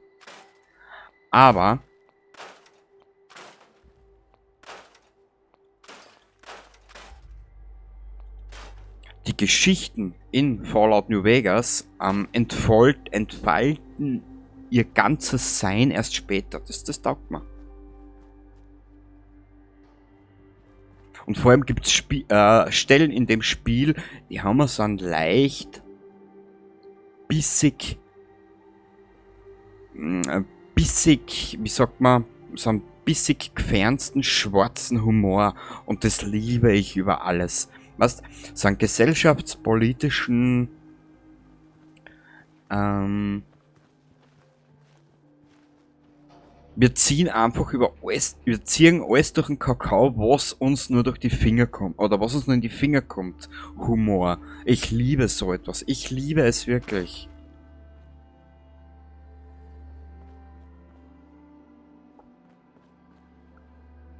Aber die Die Geschichten in Fallout New Vegas entfalten ihr ganzes Sein erst später. Das taugt mir. Und vor allem gibt's Stellen in dem Spiel, die haben wir so einen leicht bissig, bissig, wie sagt man, so einen bissig gefernsten schwarzen Humor, und das liebe ich über alles. Weißt, so einen gesellschaftspolitischen, wir ziehen einfach über alles, wir ziehen alles durch den Kakao, was uns nur durch die Finger kommt, oder was uns nur in die Finger kommt. Humor. Ich liebe so etwas. Ich liebe es wirklich.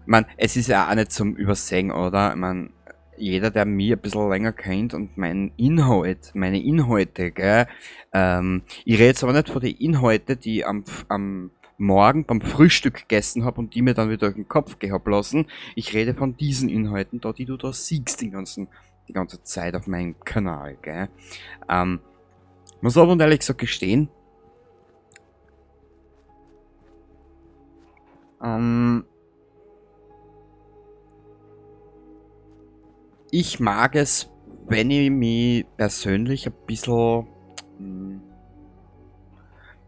Ich mein, es ist ja auch nicht zum Übersehen, oder? Ich mein, jeder, der mich ein bisschen länger kennt und meinen Inhalt, meine Inhalte, gell? Ich rede jetzt aber nicht von den Inhalten, die ich am Morgen beim Frühstück gegessen hab und die mir dann wieder durch den Kopf gehen hab lassen. Ich rede von diesen Inhalten da, die du da siehst die ganze Zeit auf meinem Kanal, gell? Muss aber ehrlich gesagt gestehen, ich mag es, wenn ich mich persönlich ein bisschen,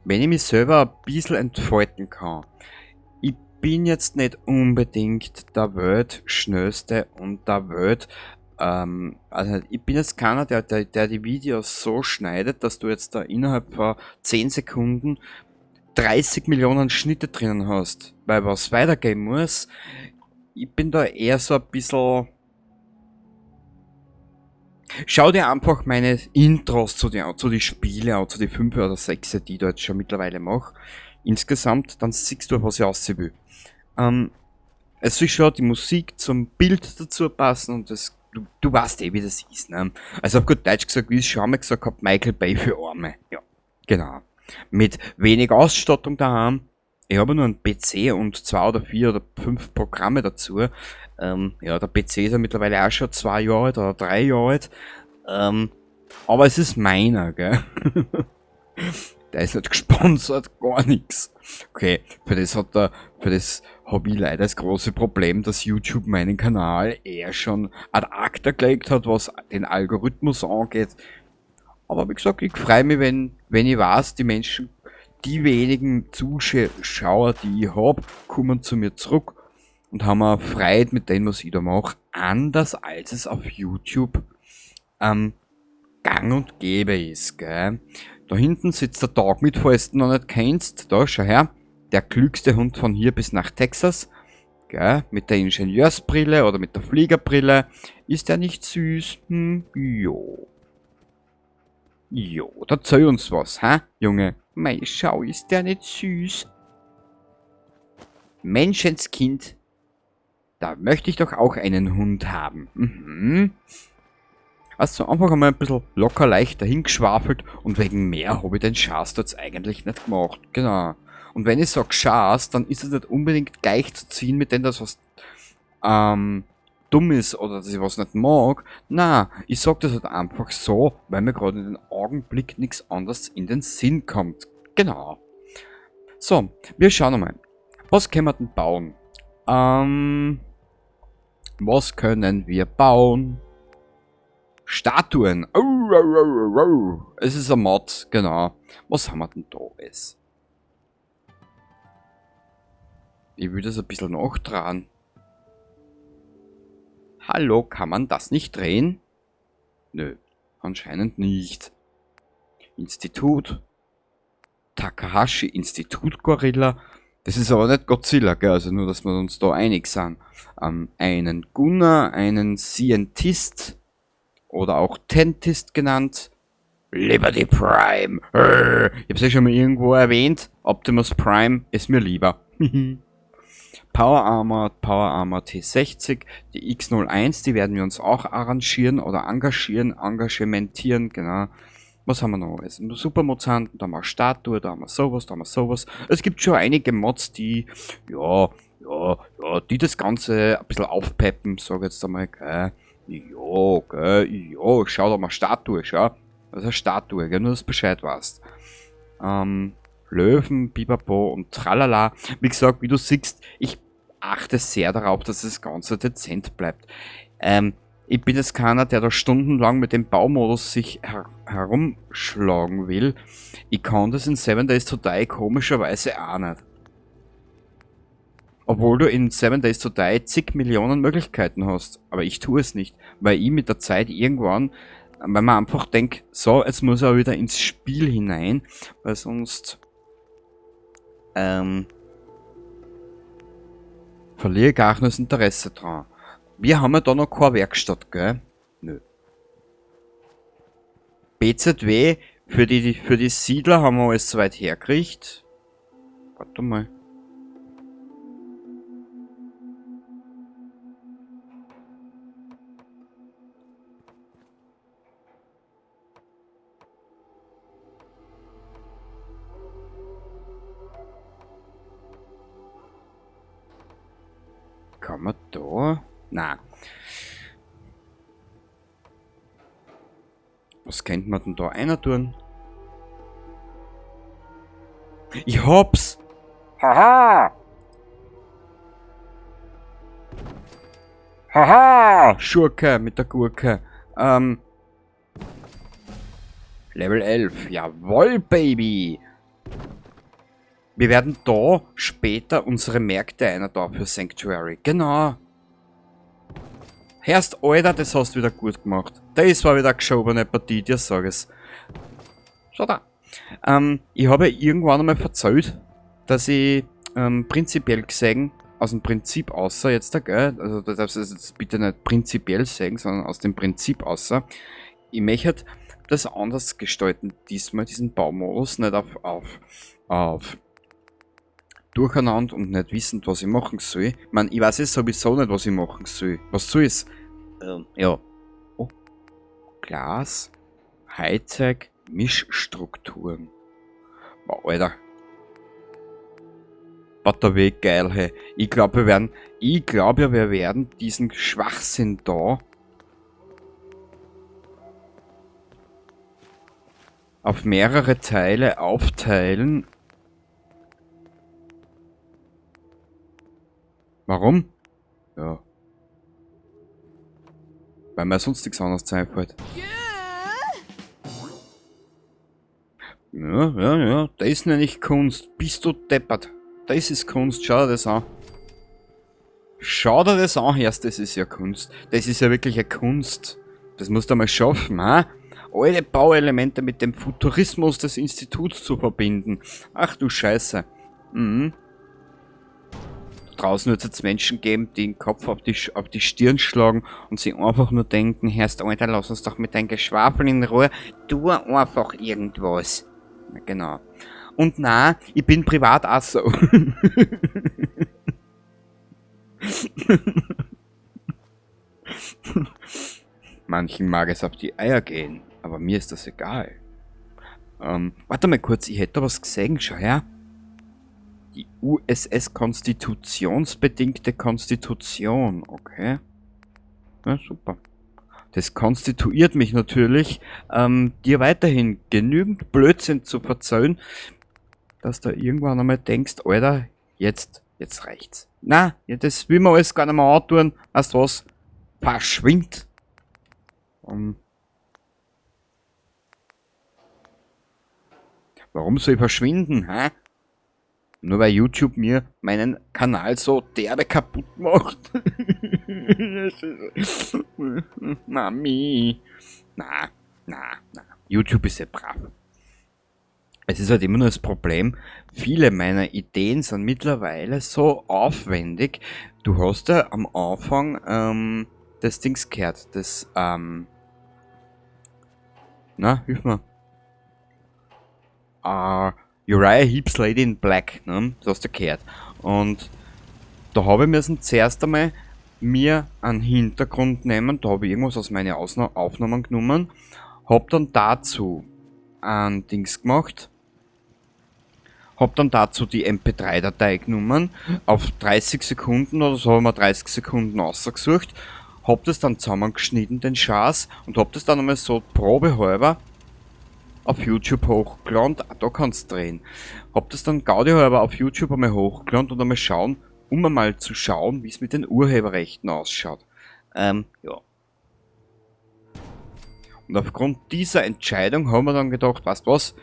wenn ich mich selber ein bisschen entfalten kann. Ich bin jetzt nicht unbedingt der Weltschnellste und der Welt, also ich bin jetzt keiner, der die Videos so schneidet, dass du jetzt da innerhalb von 10 Sekunden 30 Millionen Schnitte drinnen hast, weil was weitergehen muss. Ich bin da eher so ein bisschen... Schau dir einfach meine Intros zu die Spiele an, zu die 5 oder 6, die ich da jetzt schon mittlerweile mach. Insgesamt, dann siehst du, was ich aussehen will. Es soll schon die Musik zum Bild dazu passen und das, du weißt eh, wie das ist, ne? Also auf gut Deutsch gesagt, wie ich schon einmal gesagt hab, Michael Bay für Arme. Ja, genau. Mit wenig Ausstattung daheim. Ich habe nur einen PC und 2 oder 4 oder 5 Programme dazu. Ja, der PC ist ja mittlerweile auch schon 2 Jahre alt oder 3 Jahre alt. Aber es ist meiner, gell? Der ist nicht gesponsert, gar nix. Okay, für das hab ich leider das große Problem, dass YouTube meinen Kanal eher schon ad acta gelegt hat, was den Algorithmus angeht. Aber wie gesagt, ich freu mich, wenn ich weiß, die Menschen, die wenigen Zuschauer, die ich hab, kommen zu mir zurück und haben auch Freude mit dem, was ich da mach, anders als es auf YouTube gang und gäbe ist, gell? Da hinten sitzt der Dog mit, falls du ihn noch nicht kennst. Da, schau her, der klügste Hund von hier bis nach Texas, gell? Mit der Ingenieursbrille oder mit der Fliegerbrille. Ist der nicht süß? Jo. Jo, da erzähl uns was, hä, Junge? Mei, schau, ist der nicht süß? Menschenskind, da möchte ich doch auch einen Hund haben. Also einfach einmal ein bisschen locker leicht dahingeschwafelt und wegen mehr hab ich den Schatz jetzt eigentlich nicht gemacht. Genau. Und wenn ich sag Schatz, dann ist es nicht unbedingt gleich zu ziehen mit dem, dass was dumm ist oder dass ich was nicht mag. Na, ich sag das halt einfach so, weil mir gerade in den Augenblick nichts anderes in den Sinn kommt. Genau. So, wir schauen einmal. Was können wir denn bauen? Was können wir bauen? Statuen. Au, au, au, au, au. Es ist ein Mod, genau. Was haben wir denn da alles? Ich will das ein bisschen nachtragen. Hallo, kann man das nicht drehen? Nö, anscheinend nicht. Institut. Takahashi Institut Gorilla. Das ist aber nicht Godzilla, gell? Also nur, dass wir uns da einig sind. Einen Gunner, einen Scientist oder auch Tentist genannt. Liberty Prime. Ich hab's ja schon mal irgendwo erwähnt. Optimus Prime ist mir lieber. Power Armor, Power Armor T60, die X01, die werden wir uns auch arrangieren oder engagieren, engagementieren, genau. Was haben wir noch? Es sind Supermutanten, da haben wir Statue, da haben wir sowas, da haben wir sowas. Es gibt schon einige Mods, die, ja, ja, ja, die das Ganze ein bisschen aufpeppen, sag ich jetzt einmal, gell. Ja, Ja, gell, ja, schau da mal Statue, schau. Das ist eine Statue, gell, nur dass du Bescheid weißt. Löwen, Bipapo und tralala. Wie gesagt, wie du siehst, ich achte sehr darauf, dass das Ganze dezent bleibt. Ich bin jetzt keiner, der da stundenlang mit dem Baumodus sich herumschlagen will. Ich kann das in 7 Days to Die komischerweise auch nicht. Obwohl du in 7 Days to Die zig Millionen Möglichkeiten hast. Aber ich tue es nicht, weil ich mit der Zeit irgendwann, weil man einfach denkt, so, jetzt muss er wieder ins Spiel hinein, weil sonst verliere ich gar nicht das Interesse dran. Wir haben ja da noch keine Werkstatt, gell? Nö. BZW, für die Siedler haben wir alles soweit hergekriegt. Warte mal. Kann man da? Nein. Was könnte man denn da einer tun? Ich hab's! Haha! Haha! Schurke mit der Gurke. Level 11. Jawohl, Baby! Wir werden da später unsere Märkte einer da für Sanctuary. Genau. Herrst, Alter, das hast du wieder gut gemacht. Das war wieder eine geschobene Partie, dir sag ich's. Schau da. Ich habe ja irgendwann einmal verzählt, dass ich prinzipiell gesehen, aus dem Prinzip außer jetzt da, gell? Also du darfst es jetzt bitte nicht prinzipiell sagen, sondern aus dem Prinzip außer. Ich möchte das anders gestalten, diesmal diesen Baumodus, nicht auf durcheinander und nicht wissend, was ich machen soll. Ich mein, ich weiß jetzt sowieso nicht, was ich machen soll. Was soll ich's? Ja. Oh. Glas, Hightech, Mischstrukturen. Wow, Alter. Was der Weg geil, hey. Ich glaub, wir werden, ich glaub ja, wir werden diesen Schwachsinn da auf mehrere Teile aufteilen. Warum? Ja. Weil mir sonst nichts anderes einfällt. Ja, ja, ja. Das nenne ich Kunst. Bist du deppert. Das ist Kunst. Schau dir das an. Schau dir das an, Herr. Das ist ja Kunst. Das ist ja wirklich eine Kunst. Das musst du mal schaffen, ha? Alle Bauelemente mit dem Futurismus des Instituts zu verbinden. Ach du Scheiße. Mhm. Draußen wird es jetzt Menschen geben, die den Kopf auf die Stirn schlagen und sich einfach nur denken, Herrst, Alter, lass uns doch mit deinem Geschwafel in Ruhe, tu einfach irgendwas. Na, genau. Und na, ich bin privat auch so. Manchen mag es auf die Eier gehen, aber mir ist das egal. Warte mal kurz, ich hätte da was gesehen, schau her. Die USS konstitutionsbedingte Konstitution, okay. Ja, super. Das konstituiert mich natürlich, dir weiterhin genügend Blödsinn zu verzeihen, dass du irgendwann einmal denkst, Alter, jetzt reicht's. Na, ja, das will man alles gar nicht mehr antun. Weißt du was? Verschwindt. Warum soll ich verschwinden, hä? Nur weil YouTube mir meinen Kanal so derbe kaputt macht. Mami. Na, na, na. YouTube ist ja brav. Es ist halt immer nur das Problem, viele meiner Ideen sind mittlerweile so aufwendig. Du hast ja am Anfang das Dings gehört, das, na, hilf mir. Uriah Heep's Lady in Black, ne? Das hast du gehört. Und da habe ich müssen zuerst einmal mir einen Hintergrund nehmen, da habe ich irgendwas aus meinen Aufnahmen genommen, hab dann dazu ein Dings gemacht, hab dann dazu die MP3-Datei genommen, auf 30 Sekunden oder so haben wir 30 Sekunden rausgesucht, Hab das dann zusammengeschnitten, den Schatz, und hab das dann einmal so probehalber auf YouTube hochgeladen. Ah, da kannst du drehen. Hab das dann gaudihalber auf YouTube einmal hochgeladen und einmal schauen, um einmal zu schauen, wie es mit den Urheberrechten ausschaut. Ja. Und aufgrund dieser Entscheidung haben wir dann gedacht, weißt du was,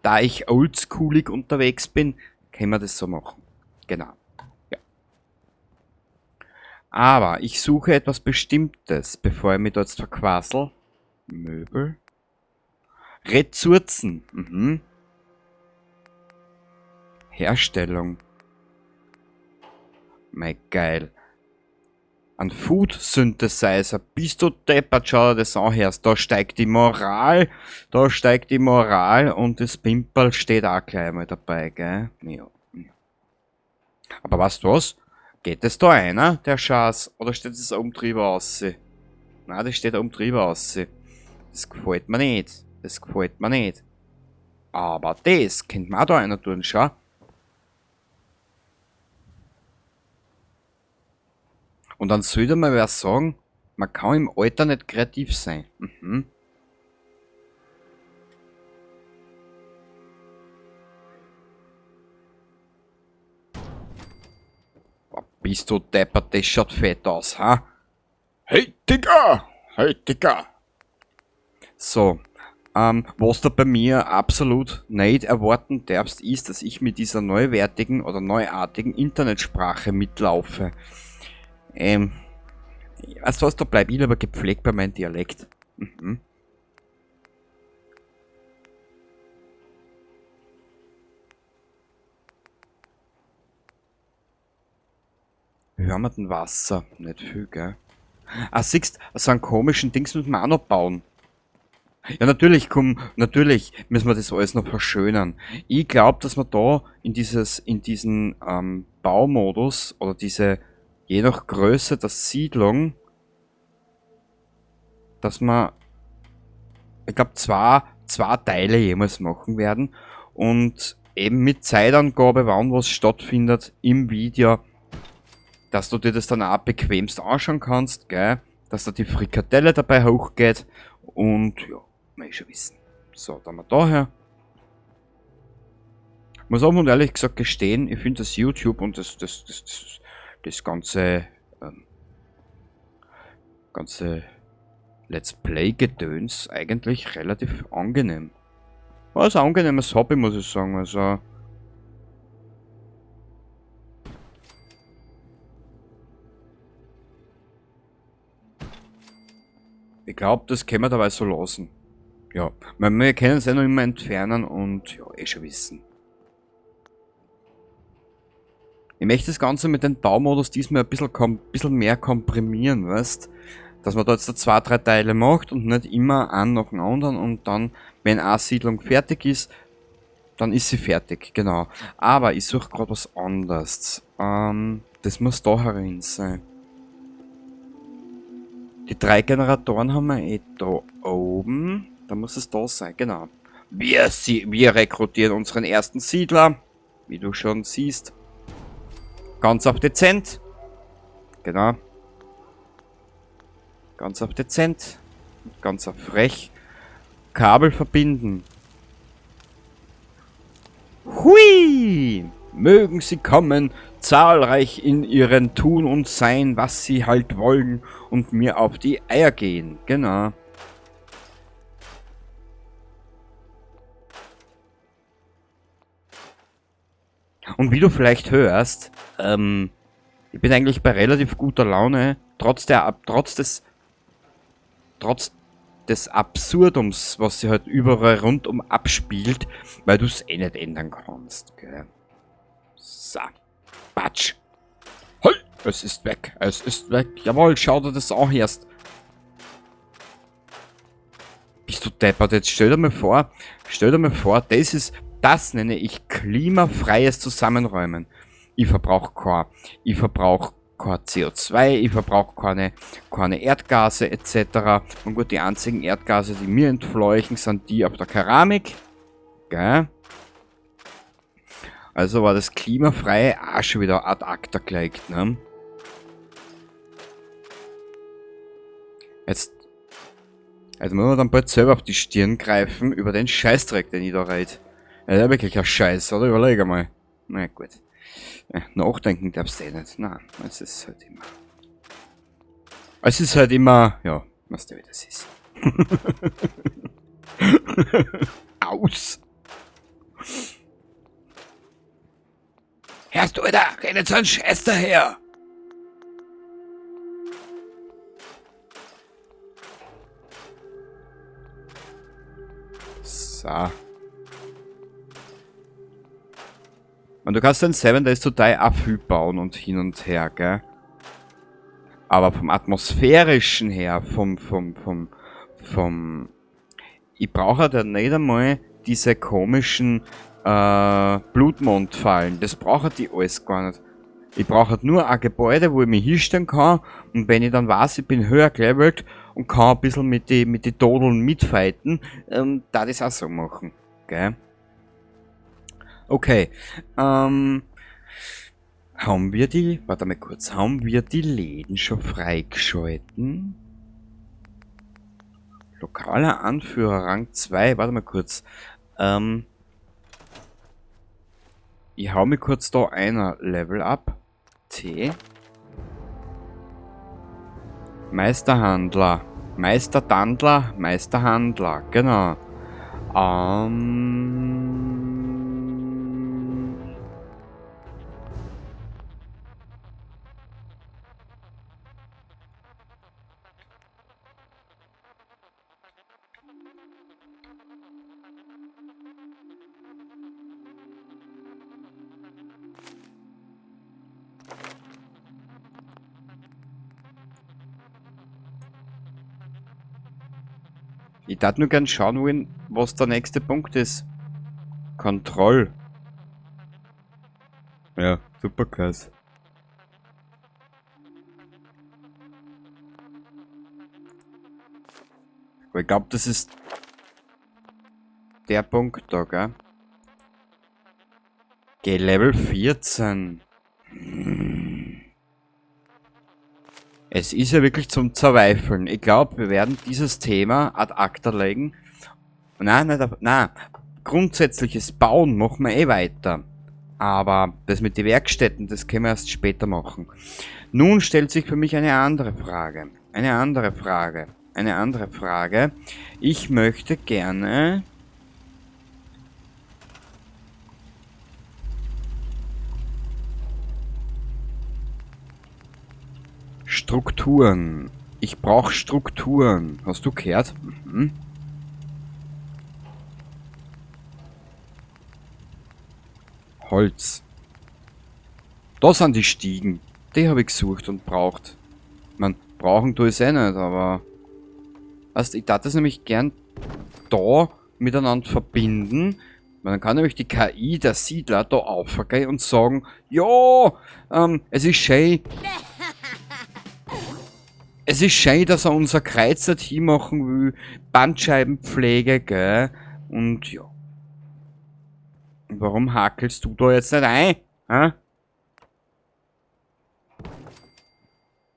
da ich oldschoolig unterwegs bin, können wir das so machen. Genau. Ja. Aber ich suche etwas Bestimmtes, bevor ich mich da jetzt verquassel. Möbel. Ressourcen. Mhm. Herstellung. Mei, geil. Ein Food Synthesizer. Bist du deppert, schau dir das an, hörst. Da steigt die Moral. Da steigt die Moral und das Pimperl steht auch gleich mal dabei, gell? Ja. Aber weißt du was? Geht das da einer, der Schatz? Oder steht das oben drüber raus? Nein, das steht oben drüber raus. Das gefällt mir nicht. Das gefällt mir nicht. Aber das könnte man auch da einer tun, schau. Und dann sollte mal wer sagen, man kann im Alter nicht kreativ sein. Mhm. Boah, bist du deppert, das schaut fett aus, ha? Hey, Digga! Hey, Digga! So, was du bei mir absolut nicht erwarten darfst, ist, dass ich mit dieser neuwertigen oder neuartigen Internetsprache mitlaufe. Weißt du was, da bleib ich lieber gepflegt bei meinem Dialekt. Mhm. Wie haben wir denn Wasser? Nicht viel, gell? Ah, siehst, so einen komischen Dings müssen wir auch noch bauen. Ja, natürlich, komm, natürlich müssen wir das alles noch verschönern. Ich glaub, dass wir da in diesen Baumodus oder diese, je nach Größe der Siedlung, dass wir, ich glaub, zwei Teile jemals machen werden und eben mit Zeitangabe, wann was stattfindet im Video, dass du dir das dann auch bequemst anschauen kannst, gell? Dass da die Frikadelle dabei hochgeht und ja, mal schon wissen. So, dann mal daher. Muss auch mal ehrlich gesagt gestehen, ich find das YouTube und das ganze Let's Play-Gedöns eigentlich relativ angenehm. War ein angenehmes Hobby, muss ich sagen. Also ich glaub, das können wir dabei so lassen. Ja, weil wir können es eh noch immer entfernen und ja, eh schon wissen. Ich möchte das Ganze mit dem Baumodus diesmal ein bisschen mehr komprimieren, weißt? Dass man da jetzt 2, 3 Teile macht und nicht immer einen nach dem anderen und dann, wenn eine Siedlung fertig ist, dann ist sie fertig, genau. Aber ich suche grad was anderes. Das muss da herin sein. Die 3 Generatoren haben wir eh da oben. Da muss es da sein, genau. Wir rekrutieren unseren ersten Siedler, wie du schon siehst. Ganz auf dezent. Genau. Ganz auf dezent. Ganz auf frech. Kabel verbinden. Hui! Mögen sie kommen, zahlreich in ihren Tun und Sein, was sie halt wollen und mir auf die Eier gehen. Genau. Und wie du vielleicht hörst, ich bin eigentlich bei relativ guter Laune, trotz des Absurdums, was sich halt überall rundum abspielt, weil du's eh nicht ändern kannst, gell? So. Patsch. Hoi, es ist weg, es ist weg. Jawohl, schau dir das an erst. Bist du deppert? Jetzt stell dir mal vor, stell dir mal vor, das ist, das nenne ich klimafreies Zusammenräumen. Ich verbrauch kein, ich verbrauch kein CO2, ich verbrauch keine Erdgase et cetera. Und gut, die einzigen Erdgase, die mir entfleuchen, sind die auf der Keramik. Gell? Also war das klimafreie auch schon wieder ad acta gelegt, ne? Jetzt. Also muss man dann bald selber auf die Stirn greifen über den Scheißdreck, den ich da rede. Ja, der ist wirklich ein Scheiß, oder? Überleg einmal. Na gut. Ja, nachdenken darfst du eh nicht. Nein, es ist halt immer. Es ist halt immer, ja, weißt du, wie das ist. Aus! Hörst du, Alter? Renn jetzt so einen Scheiß daher! So. Und du kannst den 7 Days to Die auch viel bauen und hin und her, gell? Aber vom Atmosphärischen her, vom... Ich brauche da nicht einmal diese komischen Blutmondfallen. Das brauche ich alles gar nicht. Ich brauche halt nur ein Gebäude, wo ich mich hinstellen kann. Und wenn ich dann weiß, ich bin höher gelevelt und kann ein bisschen mit die Todeln mitfighten, da das auch so machen. Gell? Okay. Haben wir die... Warte mal kurz. Haben wir die Läden schon freigeschalten? Lokaler Anführer Rang 2. Warte mal kurz. Ich hau mir kurz da einer Level ab. T. Meisterhandler. Meistertandler. Meisterhandler. Genau. Ich darf nur gern schauen wollen, was der nächste Punkt ist. Kontroll. Ja, super krass. Aber ich glaub, das ist der Punkt da, gell? Geh Level 14. Es ist ja wirklich zum Zweifeln. Ich glaub, wir werden dieses Thema ad acta legen. Nein, nicht, nein. Grundsätzliches Bauen machen wir eh weiter. Aber das mit den Werkstätten, das können wir erst später machen. Nun stellt sich für mich eine andere Frage. Eine andere Frage. Eine andere Frage. Ich möchte gerne... Strukturen. Ich brauche Strukturen. Hast du gehört? Mhm. Holz. Da sind die Stiegen. Die habe ich gesucht und braucht. Ich mein, brauchen tue ich es eh nicht, aber... Weißt, ich darf das nämlich gern da miteinander verbinden. Man kann nämlich die KI der Siedler da aufgehen und sagen, ja, es ist schön. Es ist schön, dass er unser Kreuz nicht hinmachen will. Bandscheibenpflege, gell? Und ja. Warum hakelst du da jetzt nicht ein? Hä?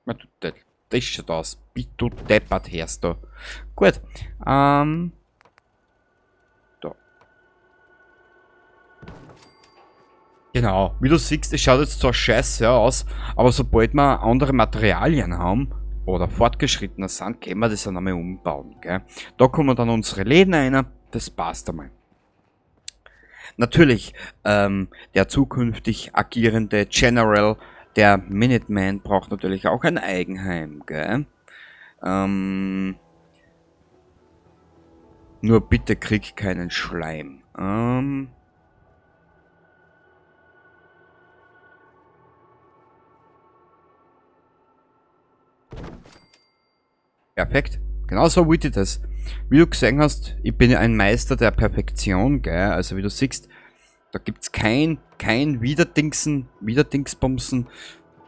Na, du, das schaut aus. Wie du deppert hörst du. Gut. Da. Genau. Wie du siehst, es schaut jetzt zwar scheiße aus, aber sobald wir andere Materialien haben, oder fortgeschrittener sind, können wir das ja nochmal umbauen. Gell? Da kommen dann unsere Läden rein, das passt einmal. Natürlich, der zukünftig agierende General, der Minuteman, braucht natürlich auch ein Eigenheim. Gell? Nur bitte krieg keinen Schleim. Perfekt. Genau so wollte ich das. Wie du gesehen hast, ich bin ja ein Meister der Perfektion, gell? Also wie du siehst, da gibt's kein Widerdingsen, Widerdingsbumsen.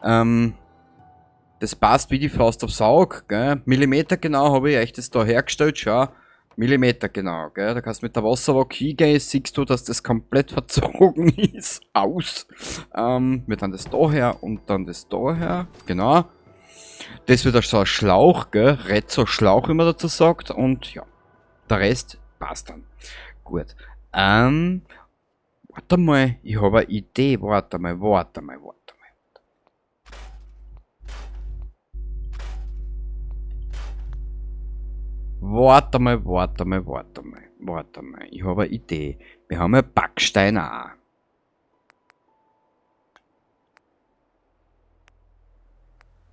Das passt wie die Faust aufs Auge, gell? Millimeter genau habe ich euch das da hergestellt, schau. Millimeter genau, gell? Da kannst du mit der Wasserwaage hingehen, siehst du, dass das komplett verzogen ist. Aus. Wir dann das da her und dann das da her, genau. Das wird so ein Schlauch, gell? Rezzo Schlauch, wie man dazu sagt. Und ja, der Rest passt dann. Gut. Warte mal, ich habe eine Idee. Warte mal. Warte mal. Ich habe eine Idee. Wir haben ja Backsteine auch.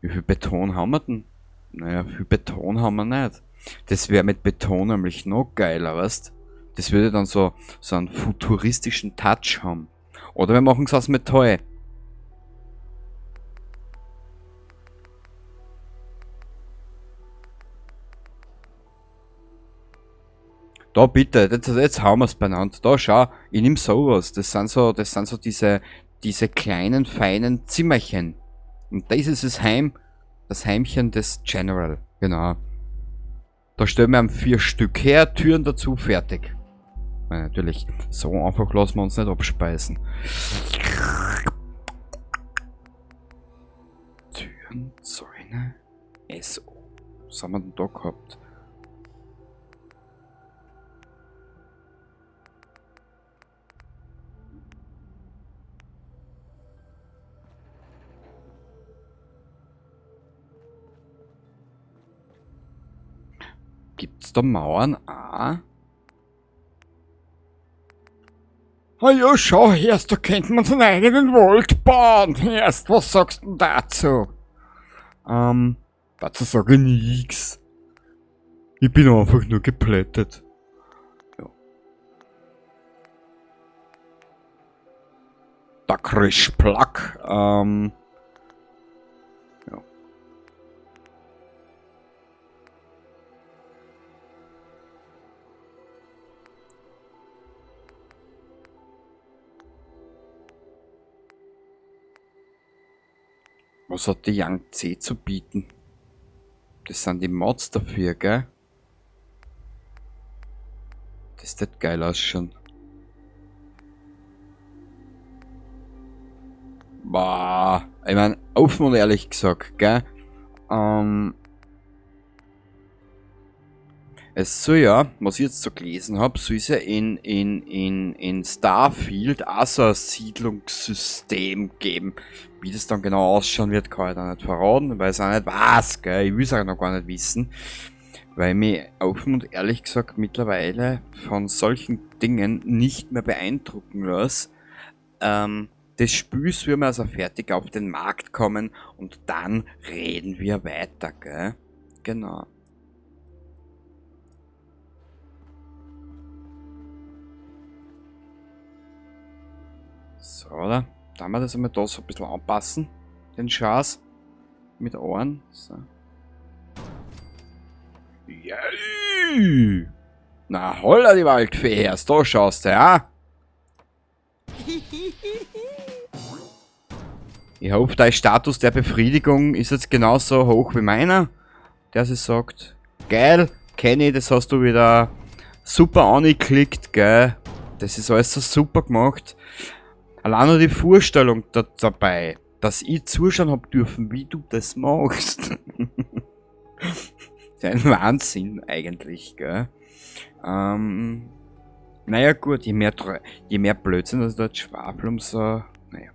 Wie viel Beton haben wir denn? Naja, viel Beton haben wir nicht. Das wäre mit Beton nämlich noch geiler, weißt? Das würde dann so einen futuristischen Touch haben. Oder wir machen es aus Metall. Da bitte, jetzt haben wir's beieinander. Da schau, ich nehm sowas. Das sind so diese kleinen, feinen Zimmerchen. Und das ist das Heim, das Heimchen des General. Genau. Da stellen wir ihm 4 Stück her, Türen dazu, fertig. Na, natürlich, so einfach lassen wir uns nicht abspeisen. Türen, Zäune, SO. Was haben wir denn da gehabt? Gibt's da Mauern auch? Ah ja, schau her, da kennt man seinen eigenen Wald bauen. Erst, was sagst du denn dazu? Dazu sage ich nix. Ich bin einfach nur geplättet. Ja. Da kriegst Plack. Ja. Was hat die Yangtze zu bieten? Das sind die Mods dafür, gell? Das sieht geil aus schon. Boah, ich mein, offen und ehrlich gesagt, gell? Es soll ja, was ich jetzt so gelesen hab, soll es ja in Starfield auch so ein Siedlungssystem geben. Wie das dann genau ausschauen wird, kann ich da nicht verraten, weil ich es auch nicht weiß, gell? Ich will's auch noch gar nicht wissen. Weil mich offen und ehrlich gesagt mittlerweile von solchen Dingen nicht mehr beeindrucken lasse. Das Spiel soll mir also fertig auf den Markt kommen und dann reden wir weiter, gell? Genau. So, oder? Da haben wir das einmal da so ein bisschen anpassen. Den Schatz. Mit Ohren. So. Yeah. Na, holla die Waldfee, erst da schaust du, ja? Ich hoffe, dein Status der Befriedigung ist jetzt genauso hoch wie meiner. Der sich sagt, geil, Kenny, das hast du wieder super angeklickt, gell? Das ist alles so super gemacht. Allein nur die Vorstellung dabei, dass ich zuschauen hab dürfen, wie du das machst. Das ist ein Wahnsinn eigentlich, gell? Naja gut, je mehr Blödsinn, dass dort schwafel, umso... Naja.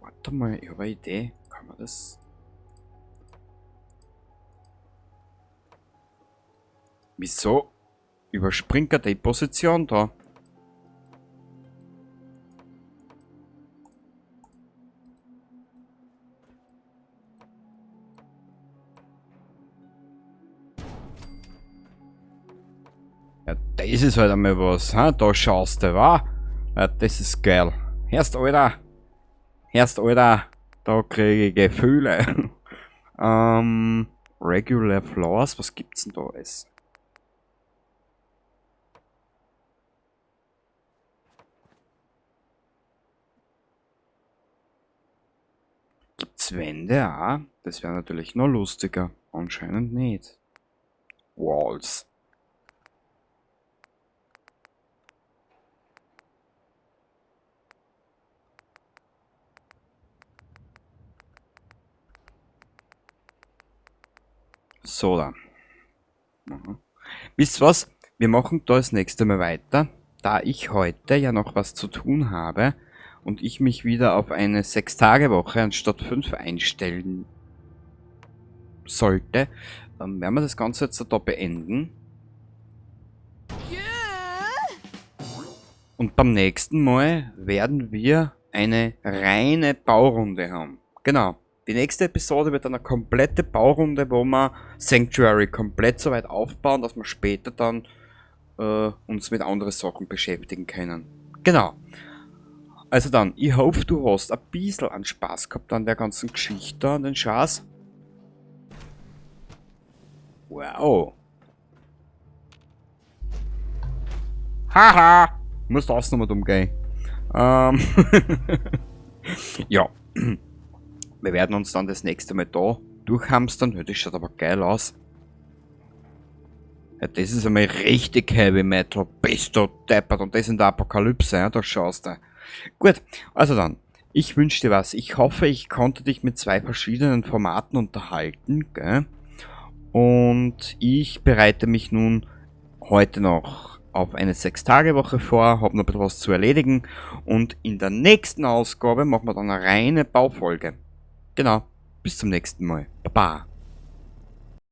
Warte mal, ich hab eine Idee. Kann man das... Wieso überspringt er die Position da? Ja, das ist halt einmal was, ha? Da schaust du, wa? Ja, das ist geil. Hörst, Alter? Hörst, Alter? Da krieg ich Gefühle. Regular Floors, was gibt's denn da alles? Gibt's Wände auch? Das wäre natürlich noch lustiger. Anscheinend nicht. Walls. So da. Mhm. Wisst ihr was? Wir machen da das nächste Mal weiter. Da ich heute ja noch was zu tun habe und ich mich wieder auf eine 6-Tage-Woche anstatt 5 einstellen sollte, dann werden wir das Ganze jetzt da beenden. Und beim nächsten Mal werden wir eine reine Baurunde haben. Genau. Die nächste Episode wird dann eine komplette Baurunde, wo wir Sanctuary komplett so weit aufbauen, dass wir später dann uns mit anderen Sachen beschäftigen können. Genau. Also dann, ich hoffe, du hast ein bisschen an Spaß gehabt an der ganzen Geschichte, an den Schatz. Wow. Haha! Muss das nochmal umgehen. Ja. Wir werden uns dann das nächste Mal da durchhamstern. Ja, das schaut aber geil aus. Ja, das ist einmal richtig Heavy Metal. Bist du deppert. Und das in der Apokalypse, ja, da schaust du. Gut, also dann. Ich wünsche dir was. Ich hoffe, ich konnte dich mit 2 verschiedenen Formaten unterhalten. Gell? Und ich bereite mich nun heute noch auf eine 6-Tage-Woche vor, hab noch ein bisschen was zu erledigen und in der nächsten Ausgabe machen wir dann eine reine Baufolge. Genau, bis zum nächsten Mal. Baba.